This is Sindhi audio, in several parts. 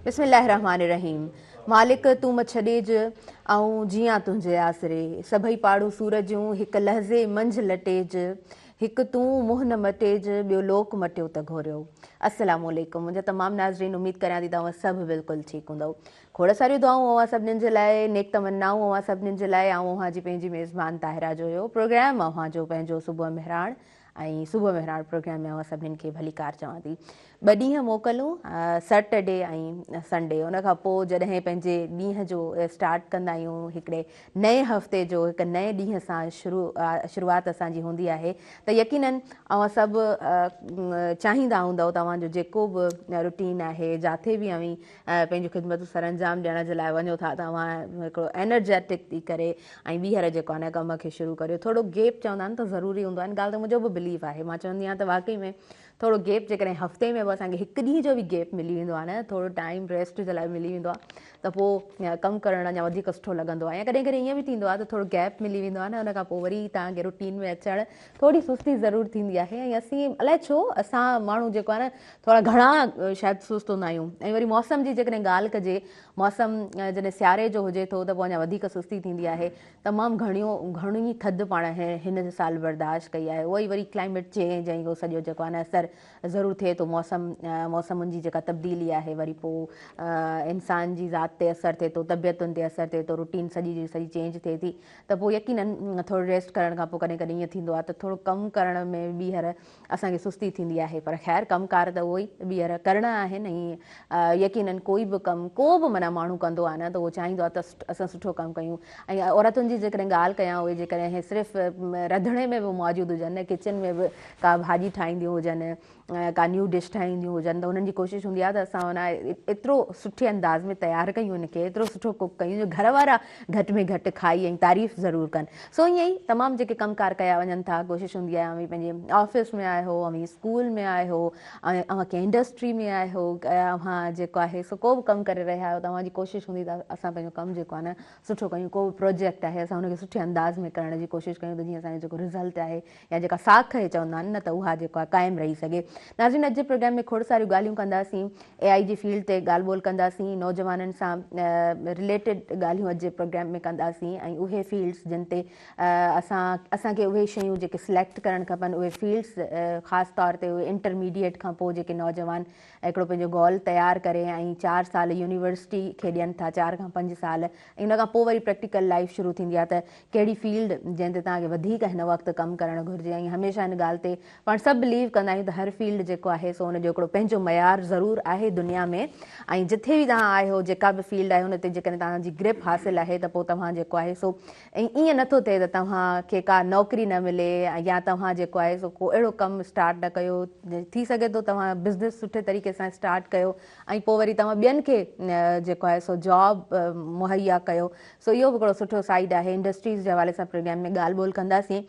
بسم الله الرحمٰن الرحيم مالڪ تون م ڇڏيج آئون جيئان تنهنجي آسري سڀئي پاڙون سور جون هڪ لحظي منجهه لٽيج هڪ تون منهن نه مٽيج ٻيو لوڪ مٽيو ته گهوريو السلام عليڪم منهنجا تمام ناظرين اميد ڪريان ٿي توهان سڀ بلڪل ٺيڪ هوندؤ کوڙ ساريون دعائون اوهان سڀنين جي لاء نيڪ تمنائون اوهان سڀنين جي لاء آئون اوهان جي پنهنجي ميزبان طاهره جويو پروگرام اوهان جو پنهنجو صبح مهراڻ ۽ صبح مهراڻ پروگرام ۾ اوهان سڀنين کي ڀليڪار چوان ٿي. ٻه ڏينهن موڪلون سيٽرڊي ۽ سنڊي ان کان پوء جڏهن پنهنجي ڏينهن جو اسٽارٽ ڪندا آهيون هڪڙي نئين هفتي جو هڪ نئين ڏينهن سان شروع شروعات اسان جي هوندي آهي ته يقينن اوهان سڀ چاهيندا هوندؤ ته اوهان جو جيڪو به روٽين آهي جاٿي به اوهين پنهنجون خدمتون سرانجام ڏيڻ جي لاء وڃو ٿا ته اوهان هڪڙو انرجيٽڪ ٿي ڪري ۽ ٻيهر جيڪو آهي نه ڪم کي شروع ڪريو ٿورو گيپ چوندا آهن ته ضروري هوندو آهي ان ڳالهه تي منهنجو به بليف آهي مان چوندي آهيان ته واقعي ۾ ٿورو گيپ جيڪڏهن هفتي ۾ به اسان کي هڪ ڏينهن جو به گيپ ملي ويندو آهي نه ٿورو ٽائيم ريسٽ جي لاء ملي ويندو آهي ته پوء ڪم ڪرڻ اڃا وڌيڪ سٺو لڳندو آهي يا ڪڏهن ڪڏهن ائين به ٿيندو آهي ته ٿورو گيپ ملي ويندو آهي نه ان کان پوء وري توهان کي روٽين ۾ اچڻ ٿوري سستي ضرور ٿيندي آهي ۽ اسين الائي ڇو اسان ماڻهو جيڪو آهي نه ٿورا گهڻا شايد سست هوندا آهيون ۽ وري موسم جي جيڪڏهن ڳالهه ڪجي موسم جڏهن سياري جو هجي ٿو ته پوء اڃا وڌيڪ سستي ٿيندي آهي تمام گهڻيون گهڻي ٿڌ پاڻ هن سال برداشت ڪئي آهي اهو ئي وري ڪلائميٽ چينج ۽ اهو سڄو جيڪو آهي نه اثر ضرور ٿئي ٿو موسم موسمن جي جيڪا تبديلي آهي وري پوء انسان جي ذات تي اثر ٿئي ٿو طبيعتن تي اثر ٿئي ٿو روٽين سڄي جي سڄي چينج ٿئي ٿي ته پوء يقينن ٿورو ريسٽ ڪرڻ کان پوء ڪڏهن ڪڏهن ائين ٿيندو آهي ته ٿورو ڪم ڪرڻ ۾ ٻيهر اسان کي سستي ٿيندي آهي پر خير ڪم ڪار ته اهو ئي ٻيهر ڪرڻا آهن ۽ يقينن ڪوئي به ڪم ڪو به معنيٰ ماڻهو ڪندو آهي نه ته اهو چاهيندو آهي ته اسان سٺو ڪم ڪيون ۽ عورتن جي جيڪڏهن ڳالهه ڪيان اهي جيڪڏهن صرف رڌڻي ۾ به موجود هجن ڪچن ۾ به ڪا ڀاڄي ٺاهينديون هجن ڪا نيو ڊش ٺاهينديون هجن ته انهن جي ڪوشش هوندي آهي ته اسان ان ايترو سٺي انداز ۾ تيار ڪيون ان کي ايترو سٺو ڪوڪ ڪيون جو گهر وارا گهٽ ۾ گهٽ کائي ۽ تعريف ضرور ڪن سو ائين ئي تمام جيڪي ڪم ڪار ڪيا وڃن ٿا ڪوشش هوندي آهي اوهين پنهنجي آفيس ۾ آهيو اوهين اسڪول ۾ آهيو ۽ اوهان ڪنهن انڊسٽري ۾ آهيو اوهان جيڪو آهي سو ڪو به ڪم ڪري رهيا آهيو ته اوهان جي ڪوشش هوندي ته اسان پنهنجو ڪم جيڪو آهي نه سٺو ڪيون ڪو به پروجيڪٽ آهي اسان ان کي سٺي انداز ۾ ڪرڻ جي ڪوشش ڪيون ته جيئن اسان جو جيڪو رزلٽ آهي يا جيڪا ساک اهي چوندا آهن نه ته اها جيڪو آهي قائم رهي سگهي. ناظرين اڄ جي پروگرام ۾ کوڙ ساريون ڳالهيون ڪنداسين اي آئي جي فيلڊ تي ڳالهه ٻولهه ڪنداسين نوجوانن سان رليٽيڊ ڳالهيون اڄ جي پروگرام ۾ ڪنداسين ۽ اهي فيلڊس جن تي اسان اسان کي اهي شيون جيڪي سليڪٽ ڪرڻ کپن اهي فيلڊس خاص طور تي اهي انٽرميڊيٽ کان پوء جيڪي نوجوان هڪڙو پنهنجو گول تيار ڪري ۽ چار سال يونيورسٽي کي ڏين ٿا چار کان پنج سال ۽ ان کان پوء وري پريڪٽيڪل لائيف شروع ٿيندي آهي ته ڪهڙي فيلڊ جنهن تي توهان کي وڌيڪ هن وقت ڪم ڪرڻ گهرجي ۽ هميشه ان ڳالهه تي پاڻ سڀ بليو ڪندا آهيون ته هر فيلڊ جيڪو آهي سو ان جو هڪڙو پنهنجو معيار ضرور آهي دنيا ۾ ۽ جٿي به توهان آهيو جيڪا به فيلڊ آهي ان تي جيڪڏهن توهان جي گرپ حاصل آهي ته پوء توهان جيڪو آهي سو ۽ ائين نٿو ٿئي ته توهان کي ڪا نوڪري نه ملي يا توهان جيڪو آهي سو ڪو اهڙو ڪم اسٽارٽ نه ڪيو ٿي سگهي ٿو توهان بزنس سٺي طريقي سان اسٽارٽ ڪيو ۽ پوء وري توهان ٻين کي جيڪو آهي سو جاب مهيا ڪيو سو اهو به هڪڙو سٺو سائيڊ آهي انڊسٽريز جي حوالي سان پروگرام ۾ ڳالهه ٻولهه ڪنداسين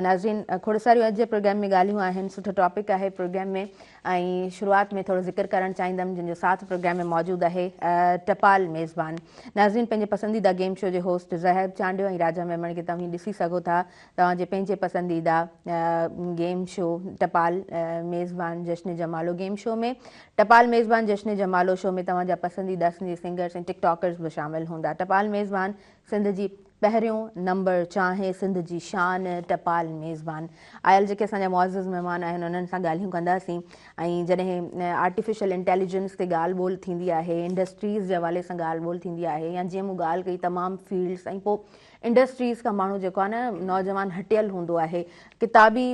ناظرين کوڙ ساريون اڄ جي پروگرام ۾ ڳالهيون آهن سٺو ٽاپڪ آهي پروگرام ۾ ۽ شروعات ۾ ٿورو ذڪر ڪرڻ چاهيندم جن جو ساٿ پروگرام ۾ موجود آهي ٽپال ميزبان ناظرين پنهنجي پسنديده گيم شو جي هوسٽ زهيب چانڊيو ۽ راجا ميمڻ کي توهين ڏسي سگهو ٿا توهان جي پنهنجي پسنديده گيم شو ٽپال ميزبان جشن جمالو گيم شو ۾ ٽپال ميزبان جشن جمالو شو ۾ توهان جا پسنديده سنڌي سنگرس ۽ ٽڪ ٽاڪرز به شامل هوندا ٽپال ميزبان سنڌ جي پهريون نمبر چانهه سنڌ جي شان ٽپال ميزبان آيل جيڪي اسان جا معزز مهمان آهن انهن سان ڳالهيون ڪنداسين ۽ جڏهن آرٽيفيشل انٽيليجنس تي ڳالهه ٻولهه ٿيندي آهي انڊسٽريز جي حوالي سان ڳالهه ٻولهه ٿيندي آهي يا جيئن مون ڳالهه ڪئي تمام فيلڊس ۽ پوء انڊسٽريز کان ماڻهو جيڪو آهي نه نوجوان هٽيل هوندو آهي ڪتابي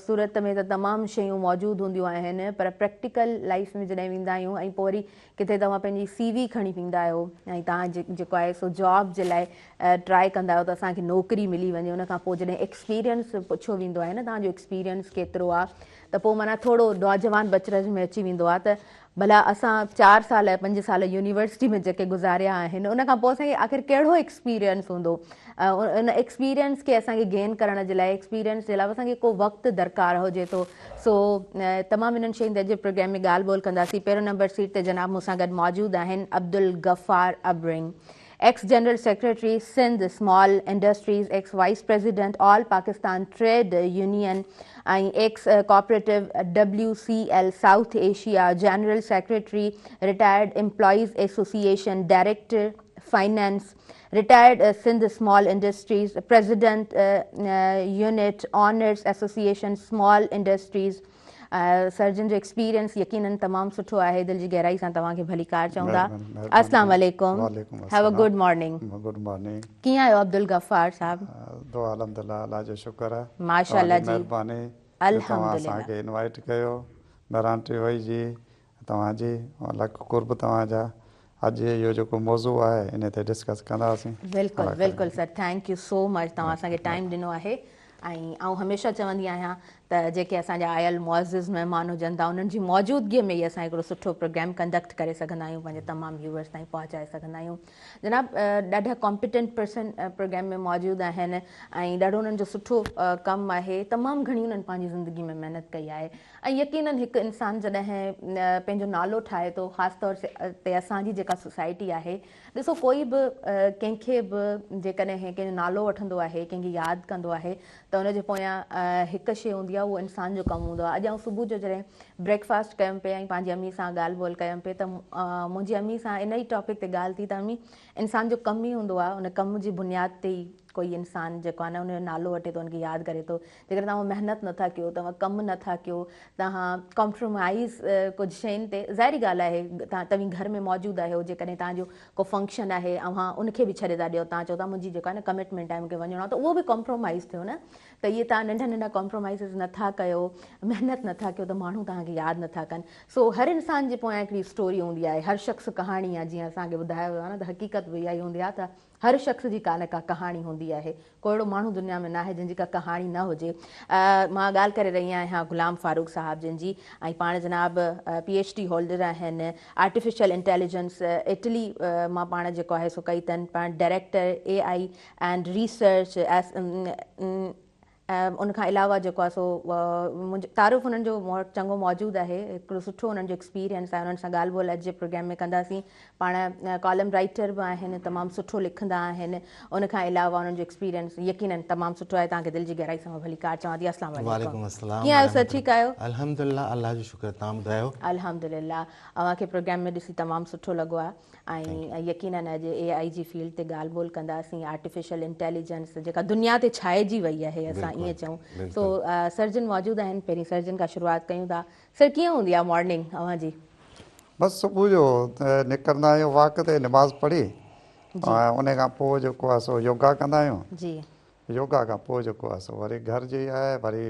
صورت ۾ ته تمام شيون موجود هونديون آهن پر پريڪٽيڪل لائف ۾ جڏهن ويندا آهيون ۽ پوء وري ڪٿي توهان پنهنجي سي وي کڻي ويندا آهيو ۽ توهان جيڪو آهي سو جاب جي لاء ٽرائي ڪندا آهيو ته اسان کي نوڪري ملي وڃي ان کان پوء جڏهن ايڪسپيرينس پڇيو ويندو آهي نه توهان جو ايڪسپيرينس ڪيترو آهي ته پوء معنيٰ ٿورو نوجوان بچرج ۾ اچي ويندو آهي ته ڀلا اسان چار سال پنج سال يونيورسٽي ۾ جيڪي گذاريا آهن ان کان پوء اسان کي آخر ڪهڙو ايڪسپيرينس هوندو ان ايڪسپيرينس کي اسان کي گين ڪرڻ جي لاء ايڪسپيرينس جي لاء اسان کي ڪو وقت درڪار هجي ٿو سو تمام انهن شين تي اڄ جي پروگرام ۾ ڳالهه ٻولهه ڪنداسين. پهريون نمبر سيٽ تي جناب مون سان گڏ موجود آهن Abdul Ghaffar ابرنگ. Ex general secretary Sindh small industries, ex vice president all Pakistan trade union ۽ ex cooperative W C L South Asia, general secretary retired employees association, director finance retired Sindh small industries, president unit owners association small industries. Sir جن جو ايڪسپيرينس يقينن تمام سٺو آهي، دل جي گهرائي سان توهان کي ڀليڪار چئون ٿا. السلام عليڪم، have a good morning. Good morning. ڪيئن آهيو عبدالغفار صاحب؟ دعا الحمدلله، الله جو شڪر آهي. ماشاءالله جي، مهرباني جو توهان اسان کي انوائٽ ڪيو مهراڻ ٽي وي جي، توهان جي لک قرب توهان جا. اڄ اهو جيڪو موضوع آهي ان تي ڊسڪس ڪنداسين. بلڪل بلڪل sir, thank you so much, توهان اسان کي ٽائيم ڏنو آهي. ۽ آئون هميشه چوندي آهيان ته جيڪي اسان جا آيل معزز مهمان هجن ٿا انهن جي موجودگي ۾ ئي اسان هڪڙو سٺو پروگرام ڪنڊڪٽ ڪري سگهندا آهيون، پنهنجي تمام ويوئرس تائين پهچائي سگهندا آهيون. جناب ڏاڍا ڪامپيٽنٽ پرسن پروگرام ۾ موجود آهن ۽ ڏاڍو انهن جو سٺو ڪم آهي، تمام گهڻي انهن پنهنجي زندگي ۾ محنت ڪئي آهي ۽ يقينن هڪ انسان جڏهن پنهنجو نالو ٺاهي ٿو، خاص طور تي اسان جي جيڪا سوسائٽي آهي، ڏسو ڪوئي به ڪنهن کي به جيڪڏهن ڪنهن جو نالو وٺندو آهي، ڪنهن کي ياد ڪندو آهي ته ان جي پويان هڪ شيء هوندي آهي، اهو انسان جو ڪم هوندو آهي. اڄ آئون صبح جو جڏهن بريڪ فاسٽ ڪيم پئي ۽ پنهنجي امي سان ڳالهه ٻولهه ڪيم پئي ته منهنجي امي سان ان ئي ٽاپڪ تي ڳالهه ٿي ته امي انسان جو ڪم ئي هوندو آهي، ان ڪم جي بنياد تي ئي ڪوئي انسان جيڪو آهي نه ان جو نالو وٺي ٿو، ان کي ياد ڪري ٿو. جيڪڏهن توهان محنت نٿا ڪيو، توهان ڪم نٿا ڪيو، توهان ڪمپرومائيز ڪجهه شين تي، ظاهري ڳالهه آهي توهين گهر ۾ موجود آهيو، جيڪڏهن توهان جو ڪو فنڪشن آهي اوهان ان کي به ڇڏي ٿا ڏيو، توهان چئو ٿا منهنجي جيڪو آهي نه ڪمٽمينٽ آهي مون کي وڃڻو آهي، ته اهو به ڪمپرومائيز ٿيو نه. ته اهي توهان ننڍا ننڍا ڪمپرومائيزز نٿا ڪيو، محنت نٿا ڪيو ته ماڻهو توهان کي ياد نٿا ڪن. سو هر انسان جي پويان هڪڙي اسٽوري هوندي آهي، هر شخص ڪهاڻي آهي، جيئن اسان کي ٻڌايو ويو آهي نه ته حقيقت به اها ئي هوندي آهي ته هر شخص جي ڪا نه ڪا ڪهاڻي هوندي آهي. ڪو اهڙو ماڻهو دنيا ۾ ناهي جنهن جي ڪا ڪهاڻي نه هجي. مان ڳالهه ڪري رهي آهيان غلام فاروق صاحب جن جي ۽ پاڻ جناب پي ايڇ ڊي هولڊر آهن. آرٽيفيشل انٽيليجنس اٽلي مان پاڻ جيڪو آهي سو ڪئي اٿن. پاڻ director A I and research ان کان علاوه جيڪو آهي سو منهنجو تعارف انهن جو مون وٽ چڱو موجود آهي، هڪڙو سٺو انهن جو ايڪسپيرينس آهي، انهن سان ڳالهه ٻولهه اڄ جي پروگرام ۾ ڪنداسين. پاڻ ڪالم رائيٽر به آهن، تمام سٺو لکندا آهن، ان کان علاوه انهن جو ايڪسپيرينس يقينن تمام سٺو آهي. توهان کي دل جي گهرائي سان مان ڀليڪار چوان ٿي. السلام عليڪم. وعليڪم السلام ڪيئن آهيو سر؟ ورحمة ٺيڪ آهيو؟ الحمدلله الله جو شڪر، توهان ٻڌايو؟ الحمدلله، اوهان کي پروگرام ۾ ڏسي تمام سٺو لڳو آهي. ۽ يقينن اڄ اي آء جي فيلڊ تي ڳالهه ٻولهه ڪنداسين، آرٽيفيشل انٽيليجنس جيڪا دنيا تي ڇائجي وئي آهي اسان ائين چئون. سو سرجن موجود آهن، پهرين سرجن کان شروعات ڪيون ٿا. سر ڪيئن هوندي آهي مارننگ اوهان جي؟ بس صبح جو نڪرندا آهيون واڪ تي، نماز پڙهي ۽ ان کان پوء جيڪو آهي سو يوگا ڪندا آهيون. يوگا کان پوء جيڪو آهي سو وري گهر جي آهي، وري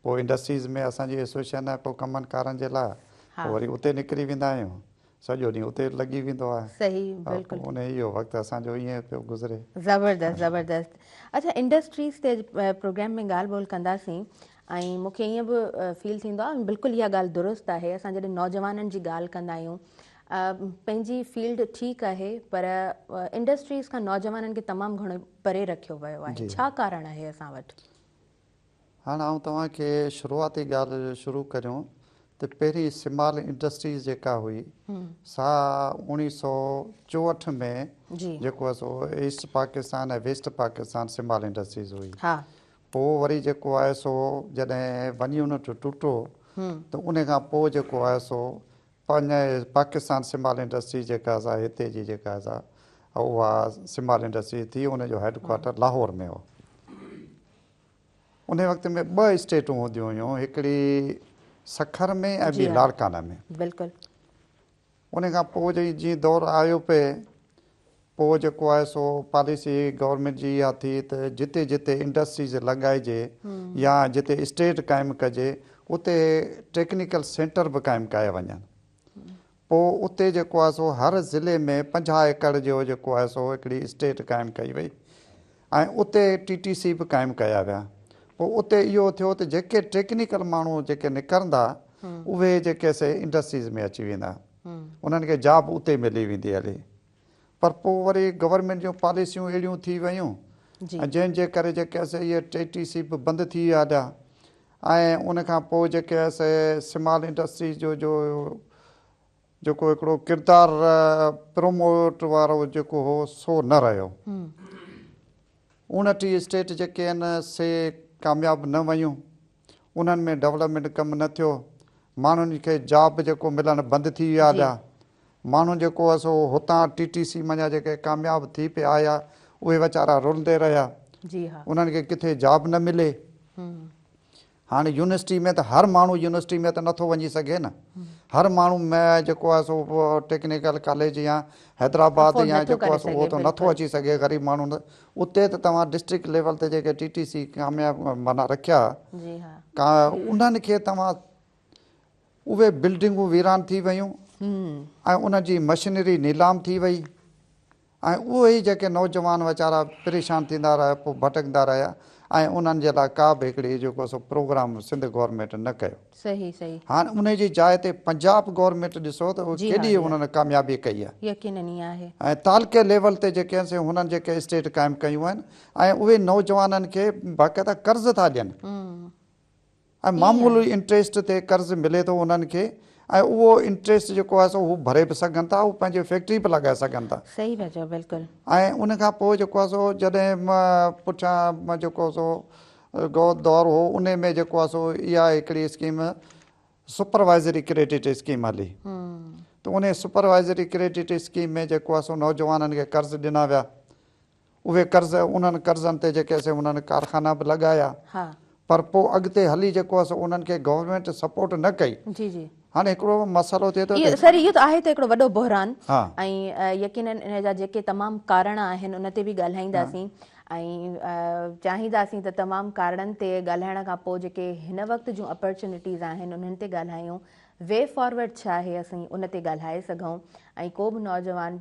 پوء انڊسٽريز ۾ اسان جي ايسوسيئشن آهي پوء ڪمن ڪارن جي لاء پوء وري اتي نڪري ويندا آهيون. سڄو ڏينهن اتي لڳي ويندو آهي. صحيح بلڪل. پوء انهي اهو وقت اسان جو ائين پيو گذري. زبردست زبردست. اڇا انڊسٽريز تي اڄ پروگرام ۾ ڳالهه ٻولهه ڪنداسين ۽ مون کي ائين به فيل ٿيندو آهي بلڪل اها ڳالهه درست آهي اسان جڏهن نوجوانن جي ڳالهه ڪندا آهيون پنهنجي فيلڊ ٺيڪ آهي پر انڊسٽريز کان نوجوانن کي تمام گهڻو پري رکيو ويو آهي ڇا ڪارڻ آهي اسان وٽ؟ هاڻ آئون توهان کي شروعاتي ڳالهه شروع ڪريون ته پهرين سمال انڊسٽريز جيڪا هئي سا 1964 ۾ جيڪو آهي سو east Pakistan ۽ west Pakistan small industries هئي. پوء وري جيڪو آهي سو جڏهن ون يونٽ ٽٽو ته ان کان پوء جيڪو آهي سو پنهنجي پاڪستان سمال انڊسٽريز جيڪا سا هتي جي جيڪا سا اها سمال انڊسٽريز ٿي ان جو هيڊ ڪوارٽر لاهور ۾ هو. انهي وقت ۾ ٻه اسٽيٽون هونديون هيون، هڪڙي سکر ۾ ۽ ٻي لاڙڪاڻي ۾. بلڪل. انهي کان پوء جي جيئن دور آيو پئي، پوء جيڪو آهي سو پاليسي گورنمينٽ جي اها ٿي ته جتي جتي انڊسٽريز لڳائجي يا جتي اسٽيٽ قائم ڪجي، اتي ٽيڪنيڪل سينٽر به قائم ڪيا وڃن. پوء اتي جيڪو آهي سو هر ضلعي ۾ 50 ايڪڙ جو جيڪو آهي سو هڪڙي اسٽيٽ قائم ڪئي وئي ۽ اتي ٽي ٽي سي به قائم ڪيا ويا. پوء اتي اهو ٿيو ته جيڪي ٽيڪنيڪل ماڻهو جيڪي نڪرندا اهي جيڪي سي انڊسٽريز ۾ اچي ويندا، انهن کي جاب اتي ملي ويندي هلي. پر پوء وري گورنمينٽ جون پاليسيون اهڙيون ٿي ويون جنهن جي ڪري جيڪي سي اهي ٽي ٽي سي به بند ٿي ويا هليا ۽ ان کان پوء جيڪي سي سمال انڊسٽريز جو جو جيڪو هڪڙو ڪردار پروموٽ وارو جيڪو هو سو نه رهيو. 29 اسٽيٽ جيڪي آهن سي ڪامياب نه ويون، انهن ۾ ڊولپمينٽ ڪم نه ٿيو، ماڻهن کي جاب جيڪو ملڻ بند ٿي ويا هليا، ماڻهو جيڪو آهي سو هتان ٽي ٽي سي منجهان جيڪي ڪامياب ٿي پئي آيا اهي ويچارا رلندي رهيا، انهن کي ڪٿي جاب نه ملي. هاڻي يونيورسٽي ۾ ته هر ماڻهو يونيورسٽي ۾ ته نٿو وڃي سگهي نه هر ماڻهو ۾ جيڪو آهي سو ٽيڪنيڪل ڪاليج يا حيدرآباد يا جيڪو آهي سو اهو ته نٿو اچي سگهي غريب ماڻهو نه اتي ته توهان ڊسٽرڪٽ ليول تي جيڪي ٽي ٽي سي ڪامياب معنيٰ رکيا ڪا انهن کي توهان اهي بلڊنگون ويران ٿي ويون ۽ انهن جي مشنري نيلام ٿي وئي ۽ اهي ئي جيڪي نوجوان ويچارا پريشان ٿيندا رهيا پوء ڀٽڪندا رهيا ۽ انهن جي لاء ڪا به هڪڙي جيڪو سو پروگرام سنڌ گورنمينٽ نه ڪيو. صحيح صحيح. هاڻ انهي جي جاء تي پنجاب گورنمينٽ ڏسو ته اهي ڪيڏي انهن ڪاميابي ڪئي آهي. يقينن ائين آهي. ۽ تعلقي ليول تي جيڪي آهن سي هنن جيڪي اسٽيٽ قائم ڪيون آهن ۽ اهي نوجوانن کي باقاعده قرض ٿا ڏين. ۽ معمولي انٽريسٽ تي قرض ملي ٿو انهن کي ۽ اهو انٽريسٽ جيڪو آهي سو هو ڀري به سگهن ٿا هو پنهنجي فيڪٽري به لڳائي سگهن ٿا. صحيح پيا چئو بلڪل. ۽ ان کان پوء جيڪو آهي سو جڏهن پٺيان جيڪو سو دور هو انهي ۾ جيڪو آهي سو اها هڪڙي اسڪيم سپروائزري ڪريڊٽ اسڪيم هلي ته انهي سپروائزري ڪريڊٽ اسڪيم ۾ جيڪو آهي سو نوجوانن کي قرض ڏنا ويا اهي قرض انهن قرضن تي جيڪي سي انهن ڪارخانا به لڳايا پر پوء اڳتي هلي جيڪو آهي سو انهن کي گورنمينٽ سپورٽ نه ڪئي. جي جي. هاڻي هڪڙو مسئلو ٿئي ٿو ته. سر اهو ته آهي ته هڪڙو وڏو بحران ۽ يقينن ان جا جيڪي تمام ڪارڻ آهن ان تي به ڳالهائينداسين ۽ چاهينداسين ته تمام ڪارڻن تي ڳالهائڻ کان پوء جيڪي هن وقت جون اپرچونٽيز آهن انهن تي ڳالهايون وي فارورڊ ڇا آهي اسين ان تي ڳالهائي سگهون ۽ ڪو به نوجوان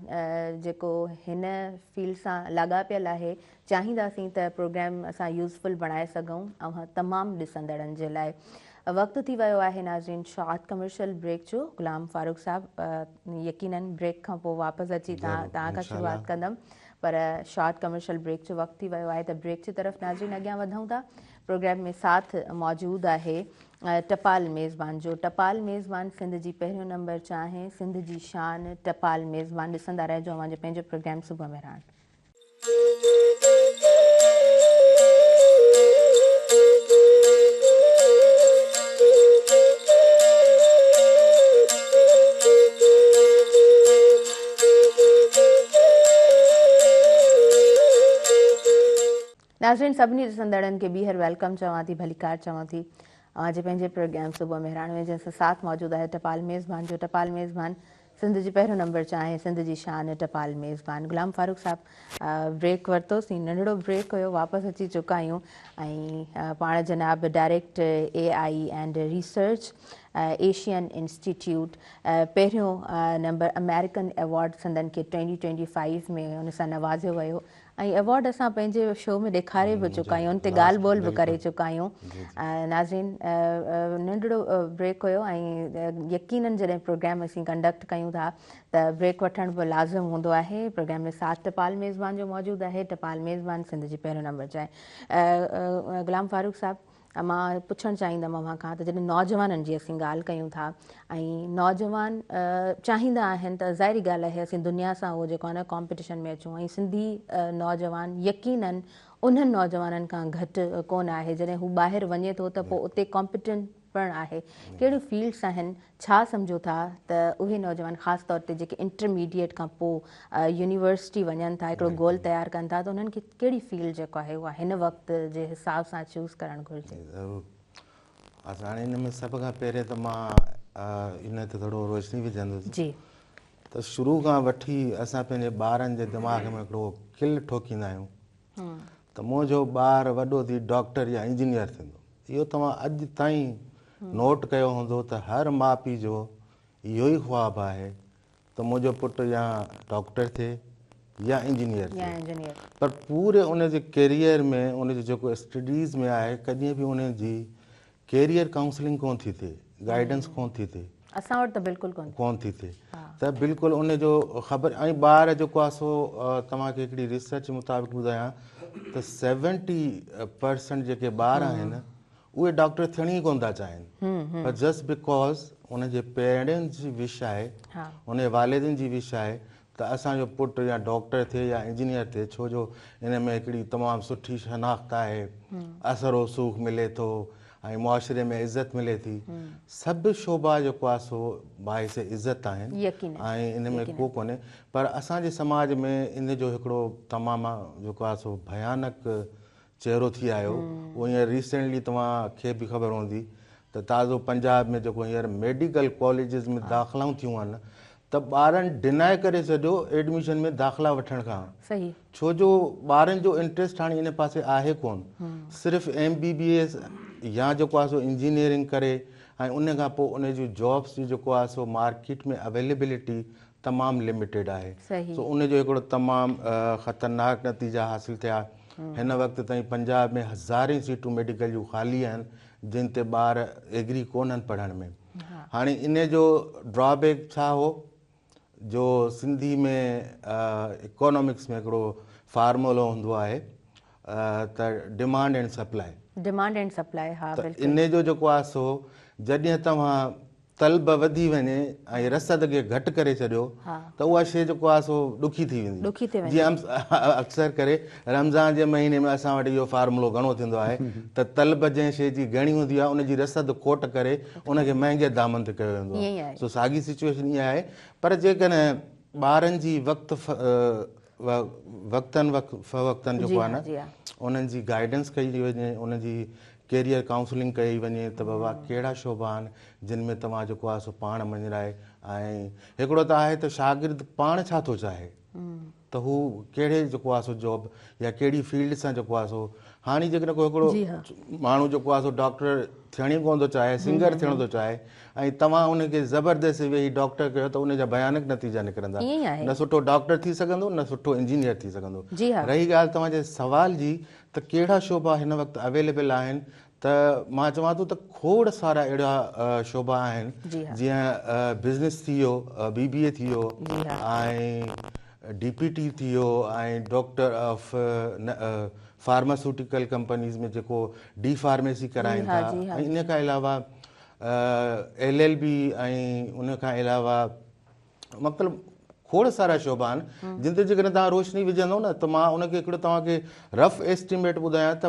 جيڪو هن فيلڊ سان لاڳاپيل آهي چاهينداسين ته پروگرام اسان يوزفل بڻائي سگهون اوهان تمام ڏسندڙن جي لاء وقت ٿي ويو آهي ناظرين شارٽ ڪمرشل بريڪ جو غلام فاروق صاحب يقينن بريڪ کان پوء واپس اچي توهان کان شروعات ڪندم پر شارٽ ڪمرشل بريڪ جو وقت ٿي ويو آهي ته بريڪ جي طرف ناظرين اڳيان وڌون ٿا پروگرام ۾ ساٿ موجود آهي ٽپال ميزبان جو ٽپال ميزبان سنڌ جي پهريون نمبر چانهه سنڌ جي شان ٽپال ميزبان ڏسندا رهجو اوهان جو پنهنجو پروگرام صبح مهراڻ. ناظرين سڀني ڏسندڙن کي ٻيهر welcome چوان ٿي ڀليڪار چوان ٿي اوهان جي پنهنجي پروگرام صبح مهراڻ ۾ جنهن سان ساٿ موجود آهي ٽپال ميزبان جو ٽپال ميزبان سنڌ جي پهريون نمبر چانهه سنڌ جي شان ٽپال ميزبان غلام فاروق صاحب بريڪ ورتوسين ننڍڙو بريڪ هيو واپس اچي چڪا آهيون ۽ پاڻ جناب direct A I and research Asian institute پهريون نمبر امريڪن ايوارڊ سندن کي 2025 ۾ ان سان نوازيو ويو ۽ ايوارڊ اسان پنهنجي شو ۾ ڏيکاري به چڪا آهيون ان تي ڳالهه ٻولهه به ڪري چڪا آهيون ناظرين ننڍڙو بريڪ هيو ۽ يقينن جڏهن پروگرام اسين ڪنڊڪٽ ڪيون ٿا ته بريڪ وٺڻ به لازم هوندو آهي پروگرام ۾ ساٿ ٽپال ميزبان جو موجود آهي ٽپال ميزبان سنڌ جي پهريون نمبر چانهه غلام فاروق صاحب مان پڇڻ چاهيندم اوهان کان ته جڏهن نوجوانن جي اسين ڳالهه ڪيون ٿا ۽ نوجوان چاهيندا آهن ته ظاهري ڳالهه آهي اسين دنيا سان اهو جيڪو آهي نه ڪامپٽيشن ۾ اچون ۽ سنڌي نوجوان يقينن انهن نوجوانن کان گهٽ ڪونه آهي جڏهن هو ٻاهر وڃي ٿو ته پوء اتي ڪامپٽنٽ پڻ آهي ڪهڙيون فيلڊس آهن ڇا سمجهو ٿا ته اهي نوجوان خاص طور تي جيڪي انٽرميڊيٽ کان پوء يونيورسٽي وڃن ٿا هڪڙو گول تيار ڪن ٿا ته انهن کي ڪهڙي فيلڊ جيڪو آهي اها هن وقت جي حساب سان چوز ڪرڻ گهرجي؟ ضرور اچا هاڻي ان ۾ سڀ کان پهرين ته مان ان تي ٿورو روشني وجهندس جي ته شروع کان وٺي اسان پنهنجي ٻارن جي دماغ ۾ هڪڙو ڪل ٺوڪيندا آهيون ته منهنجو ٻار وڏو ٿي ڊاڪٽر يا انجنيئر ٿيندو. اهو توهان اڄ تائين نوٽ ڪيو هوندو ته هر ماء پيء جو اهو ئي خواب آهي ته منهنجو پٽ يا ڊاڪٽر ٿئي يا انجنيئر ٿئي پر پوري ان جي ڪيريئر ۾ ان جو جيڪو اسٽڊيز ۾ آهي ڪڏهن به ان جي ڪيريئر ڪائونسلنگ ڪون ٿي ٿئي گائيڊنس ڪون ٿي ٿئي. اسان وٽ ته بلڪل ڪون ڪون ٿي ٿئي ته بلڪل ان جو خبر ۽ ٻار جيڪو آهي سو توهان کي هڪڙي ريسرچ مطابق ٻڌايان ته 70% جيڪي ٻار آهن اهي ڊاڪٽر ٿيڻ ئي ڪون ٿا چاهين پر جسٽ because ان جي پيرنٽس جي وش آهي، ان جي والدين جي وش آهي ته اسان جو پٽ يا ڊاڪٽر ٿئي يا انجنيئر ٿئي ڇو جو ان ۾ هڪڙي تمام سٺي شناخت آهي، اثر رسوخ ملي ٿو ۽ معاشري ۾ عزت ملي ٿي. سڀ شعبا جيڪو آهي سو باعث عزت آهن ۽ ان ۾ ڪو ڪونهي پر اسان جي سماج ۾ ان جو هڪڙو تمام جيڪو آهي سو ڀيانڪ چهرو ٿي آيو. اهو هينئر ريسينٽلي توهان کي به خبر هوندي ته تازو پنجاب ۾ جيڪو هينئر ميڊيڪل ڪاليجز ۾ داخلائون ٿيون آهن ته ٻارن ڊنائي ڪري ڇڏيو ايڊميشن ۾ داخلا وٺڻ کان ڇو جو ٻارن جو انٽريسٽ هاڻي ان پاسي آهي ڪون صرف ايم بي بي ايس يا جيڪو آهي سو انجنيئرنگ ڪري ۽ ان کان پوء ان جون جابس جي جيڪو آهي سو مارڪيٽ ۾ اويليبلٽي تمام لميٽيڊ آهي سو ان جو هڪڙو تمام خطرناڪ نتيجا حاصل ٿيا هن وقت تائين پنجاب ۾ هزارين سيٽون ميڊيڪل جون خالي آهن جن تي ٻار ايگري ڪونهن پڙهڻ ۾ هاڻي انهي جو ڊرا بيڪ ڇا هو جو سنڌي ۾ اڪانامڪس ۾ هڪڙو فارمولو هوندو آهي ته demand and supply. Demand and supply ها بلڪل. ته انهي جو جيڪو آهي سو جڏهن توهان طلب وڌي وڃي ۽ رسد کي گهٽ ڪري ڇڏيو ته اها شيء جيڪو آهي سو ڏکي ٿي ويندي. جيئن اڪثر ڪري رمضان جي مهيني ۾ اسان وٽ اهو فارمولو گهڻو ٿيندو آهي ته طلب جنهن شيء جي گهڻي هوندي آهي ان جي رسد کوٽ ڪري ان کي مهنگي دامن تي ڪيو ويندو آهي. سو ساڳي سچوئيشن اها آهي پر جيڪڏهن ٻارن جي وقت وقتن فوقتن جيڪو آهي نه انهن جي گائيڊنس ڪئي وڃي انهن جي ڪيريئر ڪائونسلنگ ڪئي وڃي ته بابا ڪهڙا شعبا آهن جن ۾ توهان جيڪو آهي سو پاڻ مڃرائي ۽ هڪڙو ته آهي ته شاگرد پاڻ ڇا ٿو چاهي ته هو ڪهڙي جيڪو آهي سو جاب يا ڪهڙي فيلڊ سان جيڪو آهي سو هاڻي جيڪڏهن ڪو هڪڙو ماڻهو جيڪو آهي سو ڊاڪٽر ٿيڻ ئي ڪونه ٿو چاهي سنگر ٿيڻ ٿو چاهي ۽ توهان ان کي زبردستي ويهي ڊاڪٽر ڪيو ته ان جا ڀيانڪ نتيجا نڪرندا نه سٺو ڊاڪٽر ٿي سگهندو نه سٺو انجنيئر ٿي سگهندو رهي ڳالهه توهان جي سوال جي ته ڪهڙا شعبا هن وقت اويليبل آهن ته مان چوان ٿو ته کوڙ سارا اهڙا شعبا آهن جيئن بزنس ٿي ويو، بي بي اي ٿي ويو ۽ ڊي پي ٽي ٿي ويو ۽ ڊاڪٽر آف فارماسوٽيڪل ڪمپنيز ۾ جيڪو ڊي فارميسي ڪرائين ٿا ۽ ان کان علاوه ايل ايل بي ۽ ان کان علاوه مطلب کوڙ سارا شعبا آهن جن تي جيڪڏهن توهان روشني وجهندو نه ته مان ان کي هڪڙو توهان کي رف ايسٽيميٽ ٻڌايان ته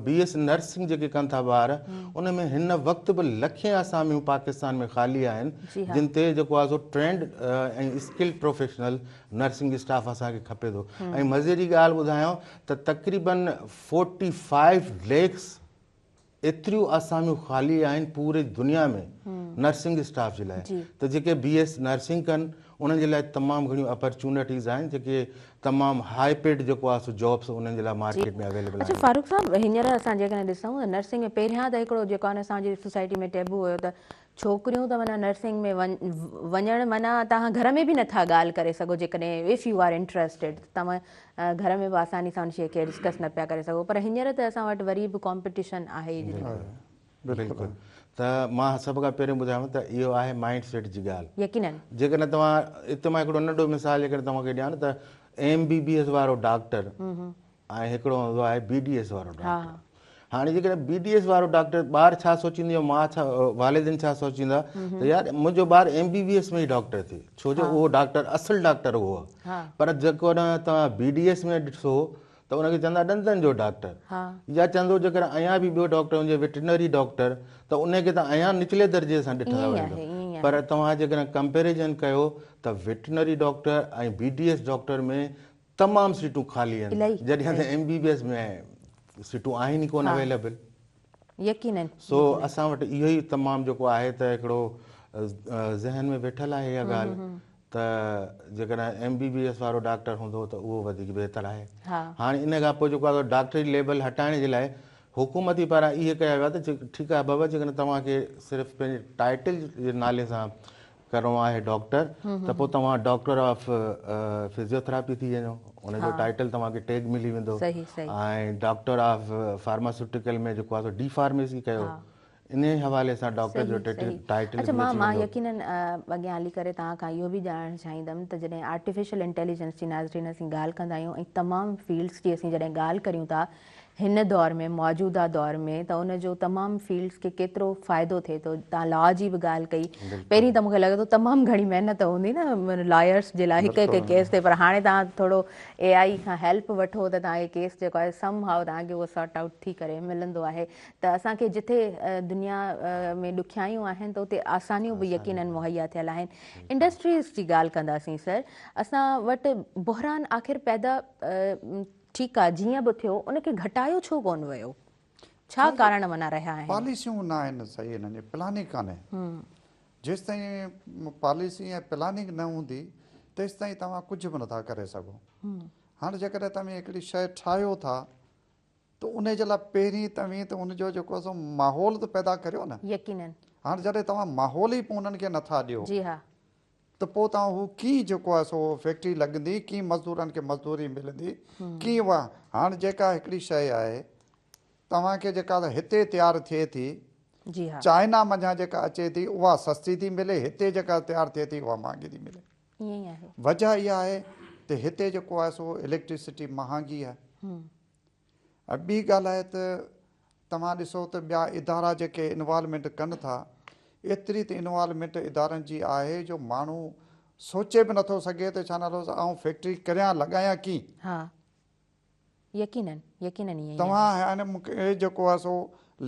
بي ايس نرسنگ جيڪي ڪن ٿا ٻار ان ۾ هن وقت به لکين آساميون پاڪستان ۾ خالي آهن جن تي جيڪو آهي سو trained ۽ skilled professional nursing staff اسان کي کپي ٿو ۽ مزي جي ڳالهه ٻڌايان ته تقريبن 45 ليکس ايتريون آساميون خالي آهن پوري دنيا ۾ نرسنگ اسٽاف جي لاء ته جيڪي بي ايس نرسنگ ڪن انهن جي لاء تمام گهڻيون اپرچونٽيز آهن جيڪي تمام هاء پيڊ جيڪو آهي سو جابس انهن جي لاء مارڪيٽ ۾ اويليبل آهن. اڇا فاروق صاحب هينئر اسان جيڪڏهن ڏسون ته نرسنگ ۾ پهريان ته هڪڙو جيڪو آهي نه اسان جي سوسائٽي ۾ ٽيبو هيو ته ڇوڪريون ته معنيٰ نرسنگ ۾ وڃڻ معنيٰ توهان گهر ۾ به نٿا ڳالهه ڪري سگهو جيڪڏهن if you are interested توهان گهر ۾ به آساني سان ان شيء کي ڊسڪس نه پيا ڪري سگهو پر هينئر ته اسان وٽ وري به ڪامپيٽيشن آهي ئي. بلڪل ته مان سڀ کان پهريون ٻڌايان ته اهو آهي مائنڊ سيٽ جي ڳالهه. يقينن. جيڪڏهن توهان اتي مان هڪڙو ننڍو مثال جيڪڏهن توهان کي ڏيان نه ته ايم بي بي ايس وارو ڊاڪٽر ۽ هڪڙو هوندو آهي بي ڊي ايس وارو ڊاڪٽر. هاڻي جيڪڏهن بي ڊي ايس وارو ڊاڪٽر ٻار ڇا سوچيندو يا ماء ڇا والدين ڇا سوچيندا ته يار منهنجو ٻار ايم بي بي ايس ۾ ئي ڊاڪٽر ٿئي ڇو جو اهو ڊاڪٽر اصل ڊاڪٽر اهو آهي پر جيڪڏهن توهان بي ڊي ايس ۾ ڏسو ته ان کي چوندا ڏندن جو ڊاڪٽر يا چوندو جيڪڏهن اڃا به ٻيو ڊاڪٽر هجي ويٽرنري ڊاڪٽر ته ان کي ته اڃا نچلي درجي سان ڏٺو ويندو پر توهان جيڪڏهن ڪمپيريزن ڪيو ته veterinary doctor ۽ B D S doctor ۾ تمام سيٽون خالي آهن جڏهن ته ايم بي بي ايس ۾ سيٽون آهن ئي ڪونه اويليبل. يقينن. سو اسان وٽ اهو ئي تمام جيڪو آهي ته هڪڙو ذهن ۾ ويٺل آهي اها ڳالهه ته جيڪڏهن ايم بي بي ايس وارو ڊاڪٽر هوندو ته اهو وڌيڪ بهتر آهي. هاڻي ان کان پوء جيڪو آهي ڊاڪٽري ليبل هٽائڻ جي لاء حڪومتي پاران اهي ڪيا ويا ته ٺيڪ آهي بابا جيڪڏهن توهان کي صرف پنهنجي ٽائيٽل جي نالي سان ڪرڻو آهي ڊاڪٽر ته پوء توهان ڊاڪٽر آف فزيوٿراپي ٿي وڃو ان جو ٽائيٽل توهان کي ٽيگ ملي ويندو ۽ ڊاڪٽر آف فارماسوٽيڪل ۾ جيڪو آهي سو ڊي فارميسي ڪيو انهي حوالي سان ڊاڪٽر جو ٽائيٽل اڇا مان مان يقينن اڳيان هلي ڪري توهان کان اهو به ڄاڻڻ چاهيندم ته جڏهن آرٽيفيشل انٽيليجنس جي ناظرين اسين ڳالهه ڪندا آهيون ۽ تمام فيلڊس جي اسين جڏهن ڳالهه ڪريون ٿا هن دور ۾ موجوده دور ۾ ته ان جو تمام فيلڊز کي ڪيترو فائدو ٿئي ٿو. توهان لا جي به ڳالهه ڪئي، پهرين ته مونکي لڳي ٿو تمام گهڻي محنت هوندي نه لائرس جي لاء هڪ هڪ ڪيس تي، پر هاڻي توهان ٿورو اي آئي کان هيلپ وٺو ته توهان کي ڪيس جيڪو آهي سم هائو توهان کي اهو سارٽ آئوٽ ٿي ڪري ملندو آهي. ته اسان کي جتي دنيا ۾ ڏکيائيون آهن ته اتي آسانيون به يقينن مهيا ٿيل آهن. انڊسٽريز جي ڳالهه ڪنداسين سر، اسان وٽ بحران آخر پيدا ٺيڪ آ جيئن به ٿيو ان کي گهٽايو ڇو ڪون ويو؟ ڇا ڪارڻ معنيٰ رهيا آهن؟ پاليسيون نه آهن صحيح انهن جي پلاننگ ڪانهي جيستائين پاليسي ۽ پلاننگ نه هوندي تيستائين توهان ڪجهه به نٿا ڪري سگهو. هاڻ جيڪڏهن توهين هڪڙي شيء ٺاهيو ٿا ته انهي جي لاء پهرين توهين ته ان جو جيڪو سو ماحول ته پيدا ڪريو نه. يقينن. هاڻ جڏهن توهان ماحول ئي انهن کي نٿا ڏيو. جي ها. ته پوء توهان هو ڪيئن جيڪو آهي سو فيڪٽري لڳندي، ڪيئن مزدورن کي مزدوري ملندي، ڪيئن اها هاڻ جيڪا هڪڙي شيء آهي توهان کي جيڪا هتي تيار ٿئي ٿي جي ها. چائنا منجهان جيڪا اچي ٿي اها سستي ٿي ملي، هتي جيڪا تيار ٿئي ٿي اها مهانگي ٿي ملي. ائين ئي آهي. وجهه اها آهي ته هتي جيڪو آهي سو اليڪٽرسٽي مهانگي آهي. ۽ ٻي ڳالهه آهي ته توهان ڏسو ته ٻيا ادارا جيڪي انوالومينٽ ڪن ٿا ايتري ته انوالومينٽ ادارن جي آهي جو ماڻهو سوچي به نٿو سگهي ته ڇا نالو آئون فيڪٽري ڪريان لڳايان ڪيئن. ها يقينن يقينن ائين ئي آهي. توهان هاڻي مون کي جيڪو آهي سو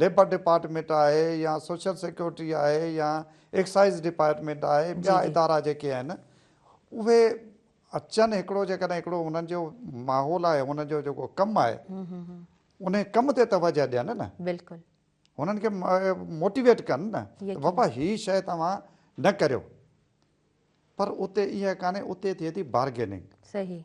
ليبر ڊپارٽمينٽ آهي يا سوشل سيڪيورٽي آهي يا ايڪسائيز ڊپارٽمينٽ آهي ٻيا ادارا جيڪي آهن اهي اچن هڪڙو جيڪڏهن هڪڙو انهن جو ماحول آهي انهن جو جيڪو ڪم آهي انهي ڪم تي توجه ڏين نه بلڪل هنن کي موٽيويٽ ڪن نه ته بابا هي شيء توهان نه ڪريو پر اتي اها ڪانهي اتي ٿئي ٿي بارگيننگ صحيح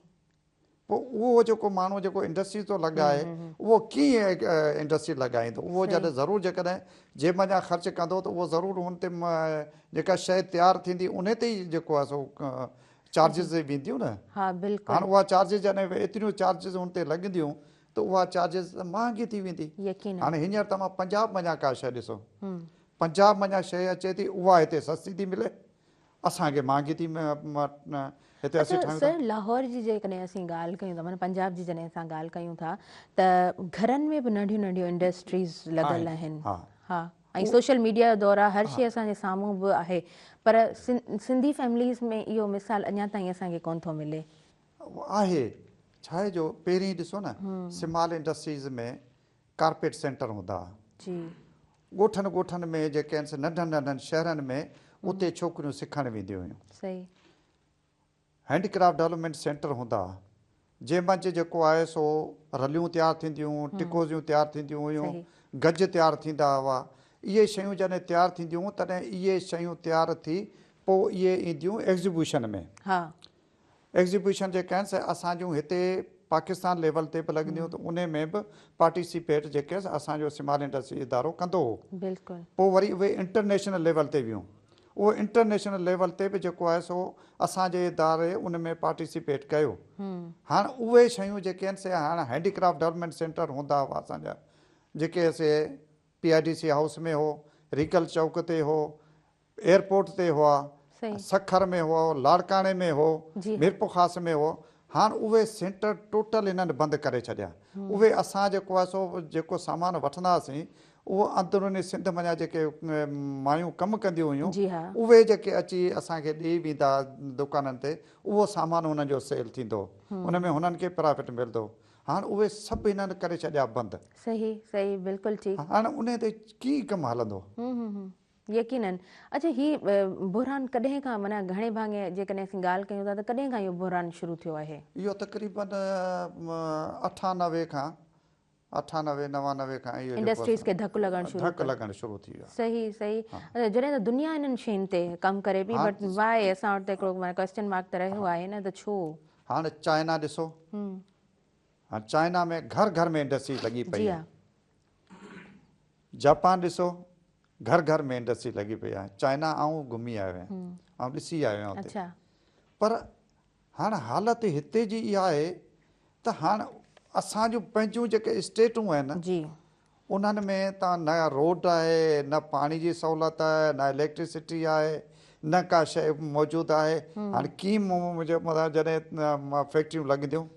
پوء اهو جيڪو ماڻهو جيڪو انڊسٽري ٿو لڳائي اهو ڪيئن انڊسٽري لڳائيندو اهو جڏهن ضرور جيڪڏهن جيب منجهان خرچ ڪندو ته اهو ضرور ان تي جيڪا شيء تيار ٿيندي ان تي ئي جيڪو آهي سو چارجز وينديون نه ها بلڪل هاڻ اها چارجز جڏهن ايتريون چارجز ان تي لڳنديون ته اها چارجز مهانگي ٿي ويندي يقينا هاڻي هينئر توهان پنجاب منجهان ڪا شيء ڏسو پنجاب منجهان شيء اچي ٿي اها هتي سستي ٿي ملي اسان کي مهانگي ٿي هتي اسين ٺاهيون ٿا. سر لاهور جي جيڪڏهن اسين ڳالهه ڪيون ٿا معنيٰ پنجاب جي جڏهن اسان ڳالهه ڪيون ٿا ته گهرن ۾ به ننڍيون ننڍيون انڊسٽريز لڳل آهن ها ۽ سوشل ميڊيا جو دور آهي هر شي اسان جي سامهون به آهي پر سنڌي فيمليز ۾ اهو مثال اڃا تائين اسان کي ڪونه ٿو ملي. آهي ڇا آهي جو پهرين ڏسو نه سمال انڊسٽريز ۾ ڪارپيٽ سينٽر هوندا ها. جي. ڳوٺن ڳوٺن ۾ جيڪي آهن سي ننڍن ننڍن شهرن ۾ اتي ڇوڪريون سکڻ وينديون هيون. صحيح. هينڊ ڪرافٽ ڊولپمينٽ سينٽر هوندا ها جنهن منجهه جيڪو آهي سو رليون تيار ٿينديون هيون، ٽڪوزيون تيار ٿينديون هيون، گج تيار ٿيندا هئا. اهي شيون جڏهن تيار ٿينديون هيون تڏهن اهي شيون تيار ٿي پوء اهي اينديون ايگزيبيوشن ۾. ها. ايگزيبيوشن جيڪي آهن سي اسان جون هتي پاڪستان ليول تي به لڳنديون ته انهي ۾ به پارٽيسيپيٽ جيڪي اسان جو سمال انڊسٽري ادارو ڪندو هو. بلڪل. پوء وري اهي انٽرنيشنل ليول تي ويون. اهو انٽرنيشنل ليول تي به جيڪو آهي سو اسان جي اداري ان ۾ پارٽيسيپيٽ ڪيو. هاڻ اهي شيون جيڪي آهن سي هاڻ هينڊي ڪرافٽ ڊولپمينٽ سينٽر هوندا هئا اسان جا جيڪي سي P I D C house ۾ هو، ريگل چوڪ تي هو، ايئرپورٽ تي هئا، سکر ۾ هئو، لاڙڪاڻي ۾ هو، ميرپورخاص ۾ هو، هاڻ اهي سينٽر ٽوٽل هنن بند ڪري ڇڏيا. اهي اسان جيڪو آهي سو جيڪو سامان وٺندا هئاسين اهو اندروني سنڌ منجهان جيڪي مايون ڪم ڪنديون هيون اهي جيڪي اچي اسان کي ڏئي ويندا دڪانن تي اهو سامان هنن جو سيل ٿيندو هو ان ۾ هنن کي پرافٽ ملندو هو. هاڻ اهي سڀ هنن ڪري ڇڏيا بند. صحيح صحيح بلڪل ٺيڪ. هاڻ انهي تي ڪيئن ڪم هلندو. يقينن. اڇا هي بحران ڪڏهن کان معنيٰ گهڻي ڀاڱي جيڪڏهن اسين ڳالهه ڪيون ٿا ته ڪڏهن کان اهو بحران شروع ٿيو آهي؟ اهو تقريبن 98 کان 98 99 کان اهو جيڪو انڊسٽريز کي ڌڪ لڳڻ شروع ڌڪ لڳڻ شروع ٿي ويو. صحيح صحيح جڏهن ته دنيا انهن شين تي ڪم ڪري پئي بٽ وائي اسان وٽ ته هڪڙو معنيٰ ڪويسچن مارڪ ته رهيو آهي نه ته ڇو؟ هاڻ چائنا ڏسو هاڻ چائنا ۾ گهر گهر ۾ انڊسٽري لڳي پئي آهي. جاپان ڏسو گهر گهر ۾ انڊسٽري لڳي پئي آهي. چائنا آئون گهمي آيو آهيان آئون ڏسي آيو آهيان اتي پر هاڻ حالت هتي جي اها آهي ته هاڻ اسان جون پنهنجون جيڪي اسٽيٽون آهن انهن ۾ ته نه روڊ آهي نه پاڻي جي سهولت آهي نه اليڪٽرسٽي آهي نه ڪا شيء موجود آهي. هاڻ ڪيئن منهنجي مٿان جڏهن فيڪٽريون لڳنديون.